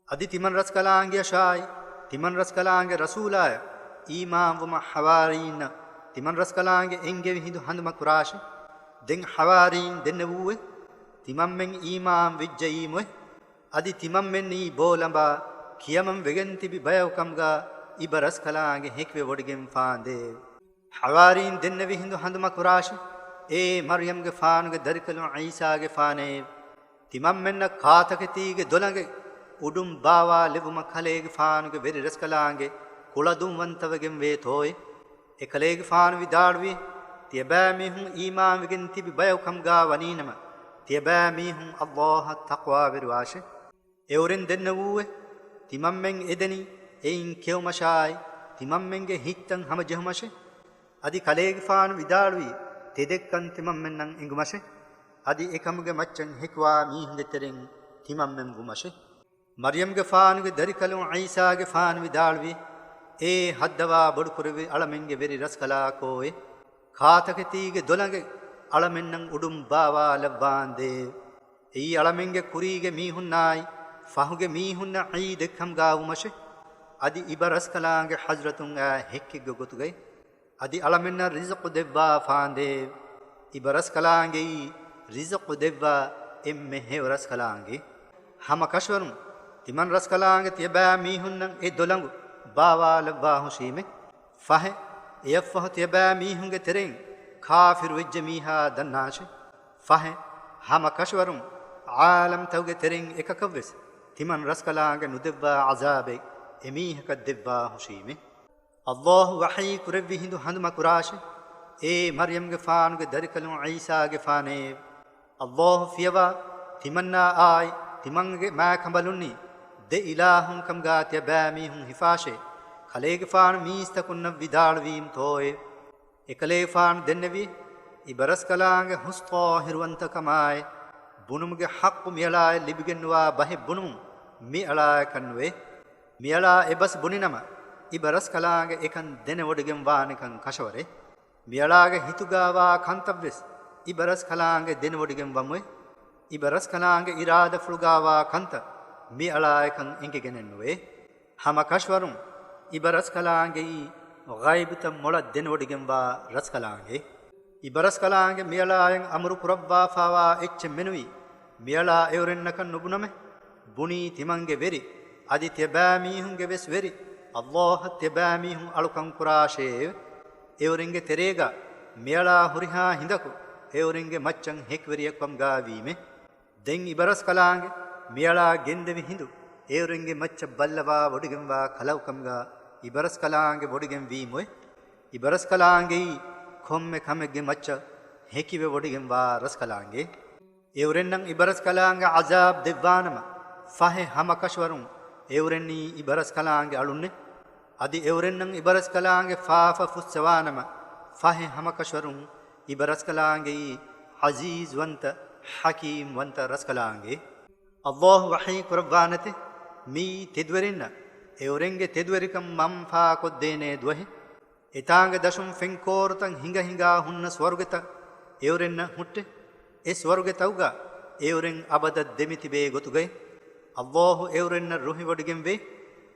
އަދި ތިމަން ރަސްކަލާނގެއަށާއި، ތިމަން ރަސްކަލާނގެ ރަސޫލާޔަށް އީމާންވުމަށް ޙަވާރީންނަށް ތިމަން ރަސްކަލާނގެ އެންގެވި ހިނދު ހަނދުމަ ކުރާށި. ދެން ޙަވާރީން ދެންނެވޫއެ، ތިމަންމެން އީމާން ވެއްޖައީމުއެ. އަދި ތިމަންމެންނީ ބޯލަނބާ ކިޔަމަން ވެގެން ތިބި ބަޔަކު ކަމުގާ އިބަ ރަސްކަލާނގެ ހެކިވެވޮޑިގެން ފާނދޭ. ޙަވާރީން ދެންނެވި ހިނދު ހަނދުމަ ކުރާށި. އޭ މަރްޔަމްގެފާނުގެ ދަރިކަލުން ޢީސާގެފާނޭ! ތިމަންމެންނަށް ކާތަކެތީގެ ދޮލަނގެއް އުޑުން ބާވާލެވުމަށް ކަލޭގެފާނުގެ ވެރި ރަސްކަލާނގެ ކުޅަދުންވަންތަވެގެން ވޭތޯއޭ؟ އެކަލޭގެފާނު ވިދާޅުވީ، ތިޔަބައިމީހުން އީމާންވެގެން ތިބި ބަޔަކު ކަމުގާ ވަނީނަމަ، ތިޔަބައިމީހުން ﷲ އަށް ތަޤްވާވެރިވާށެ. އެއުރެން ދެންނެވޫއެ، ތިމަންމެން އެދެނީ އެއިން ކެއުމަށާއި، ތިމަންމެންގެ ހިތްތައް ހަމަޖެހުމަށެ. އަދި ކަލޭގެފާނު ވިދާޅުވީ، ތެދެއްކަން ތިމަންމެންނަށް އެނގުމަށެ. އަދި އެކަމުގެ މައްޗަށް ހެކިވާ މީހުންގެ ތެރެއިން ތިމަންމެން ވުމަށެ. މަރްޔަމްގެފާނުގެ ދަރިކަލުން ޢީސާގެފާނު ވިދާޅުވީ، އޭ ހައްދަވާ ބޮޑުކުރެއްވި އަޅަމެންގެ ވެރި ރަސްކަލާކޯއޭ! ކާތަކެތީގެ ދޮލަނގެއް އަޅަމެންނަށް އުޑުން ބާވާލައްވާނދޭ. އެއީ އަޅަމެންގެ ކުރީގެ މީހުންނާއި ފަހުގެ މީހުންނަށް ޢީދެއްކަމުގާ ވުމަށެ. އަދި އިބަރަސްކަލާނގެ ޙަޟްރަތުން އާ ހެއްކެއްގެ ގޮތުގައި. އަދި އަޅަމެންނަށް ރިޒުޤު ދެއްވާފާނދޭ. އިބަރަސްކަލާނގެއީ ރިޒުޤު ދެއްވާ އެންމެ ހެޔޮ ރަސްކަލާނގެ. ހަމަ ކަށަވަރުން ތިމަން ރަސްކަލާނގެ ތިޔަބައިމީހުންނަށް އެ ދޮލަނގު ބާވާލައްވާހުށީމެ. ފަހެ، އެޔަށްފަހު ތިޔަބައިމީހުންގެ ތެރެއިން ކާފިރުވެއްޖެ މީހާ ދަންނާށެ. ފަހެ، ހަމަ ކަށަވަރުން ޢާލަމްތަކުގެ ތެރެއިން އެކަކަށްވެސް ތިމަން ރަސްކަލާނގެ ނުދެއްވާ ޢަޒާބެއް އެމީހަކަށް ދެއްވާހުށީމެ. ﷲ ވަޙީ ކުރެއްވި ހިނދު ހަނދުމަކުރާށެ، އޭ މަރްޔަމްގެފާނުގެ ދަރިކަލުން ޢީސާގެފާނޭ! ﷲ ފިޔަވާ، ތިމަންނާ އާއި ތިމަންގެ މާކަނބަލުންނީ ދެ އިލާހުންކަމުގާ ތިޔަބައިމީހުން ހިފާށޭ، ކަލޭގެފާނު މީސްތަކުންނަށް ވިދާޅުވީމްތޯއޭ؟ އެކަލޭގެފާނު ދެންނެވި، އިބަރަސްކަލާނގެ ހުސްޠާހިރުވަންތަކަމާއި، ބުނުމުގެ ޙައްޤު މިއަޅާއަށް ލިބިގެންނުވާ ބަހެއް ބުނުމުން މިއަޅާއަކަށްނުވޭ. މިއަޅާ އެބަސް ބުނިނަމަ، އިބަރަސްކަލާނގެ އެކަން ދެނެވޮޑިގެން ވާނެކަން ކަށަވަރޭ. މިއަޅާގެ ހިތުގާވާ ކަންތައްވެސް އިބަރަސްކަލާނގެ ދެނެވޮޑިގެން ވަމުވެ. އިބަރަސްކަލާނގެ އިރާދަފުޅުގާވާ ކަންތައް މިއަޅާއަކަށް އެނގިގެނެއްނުވޭ. ހަމަ ކަށަވަރުން އިބަރަސްކަލާނގެއީ ޣައިބުތައް މޮޅަށް ދެނެވޮޑިގެންވާ ރަސްކަލާނގެ. އިބަރަސްކަލާނގެ މިއަޅާއަށް އަމުރު ކުރައްވާފާވާ އެއްޗެއް މެނުވީ، މިއަޅާ އެއުރެންނަކަށް ނުބުނަމެ. ބުނީ ތިމަންގެ ވެރި، އަދި ތިޔަބައިމީހުންގެ ވެސް ވެރި، ﷲ އަށް ތިޔަބައިމީހުން އަޅުކަން ކުރާށޭ. އެއުރެންގެ ތެރޭގަ މިއަޅާ ހުރިހާ ހިނދަކު އެއުރެންގެ މައްޗަށް ހެކިވެރިޔަކުކަމުގާ ވީމެ. ދެން އިބަރަސްކަލާނގެ މިއަޅާ ގެންދެވި ހިނދު އެއުރެންގެ މައްޗަށް ބައްލަވާ ވޮޑިގެންވާ ކަލަކުކަމުގާ އިބަރަސްކަލާނގެ ވޮޑިގެން ވީމުވެ. އިބަރަސްކަލާނގެއީ ކޮންމެ ކަމެއްގެ މައްޗަށް ހެކިވެ ވޮޑިގެންވާ ރަސްކަލާނގެ. އެއުރެންނަށް އިބަރަސްކަލާނގެ ޢަޒާބް ދެއްވާނަމަ، ފަހެ ހަމަކަށަވަރުން އެއުރެންނީ އިބަރަސްކަލާނގެ އަޅުންނެ. އަދި އެއުރެންނަށް އިބަރަސްކަލާނގެ ފާފަ ފުއްސަވާނަމަ، ފަހެ ހަމަކަށަވަރުން އިބަރަސްކަލާނގެއީ ޢަޒީޒުވަންތަ، ޙަކީމްވަންތަ ރަސްކަލާނގެ. ﷲ ވަޙީ ކުރައްވާނެތެ، މިއީ ތެދުވެރިންނަށް އެއުރެންގެ ތެދުވެރިކަން މަންފާކޮށްދޭނޭ ދުވަހެއް. އެތާނގެ ދަށުން ފެންކޯރުތައް ހިނގަ ހިނގާ ހުންނަ ސުވަރުގެތައް އެއުރެންނަށް ހުއްޓެ. އެ ސުވަރުގެތައުގަ އެއުރެން އަބަދަށް ދެމިތިބޭ ގޮތުގައި، ﷲ އެއުރެންނަށް ރުހިވޮޑިގެންވޭ.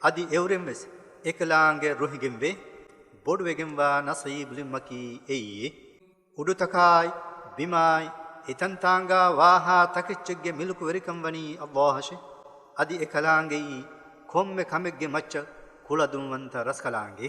އަދި އެއުރެންވެސް އެކަލާނގެ ރުހިގެންވޭ. ބޮޑުވެގެންވާ ނަސީބުލިންމަކީ އެއީ. އުޑުތަކާއި، ބިމާއި، އެތަންތާނގާ ވާހާ ތަކެއްޗެއްގެ މިލުކުވެރިކަން ވަނީ ﷲ އަށެ. އަދި އެކަލާނގެއީ ކޮންމެ ކަމެއްގެ މައްޗަށް ކުޅަދުންވަންތަ ރަސްކަލާނގެ.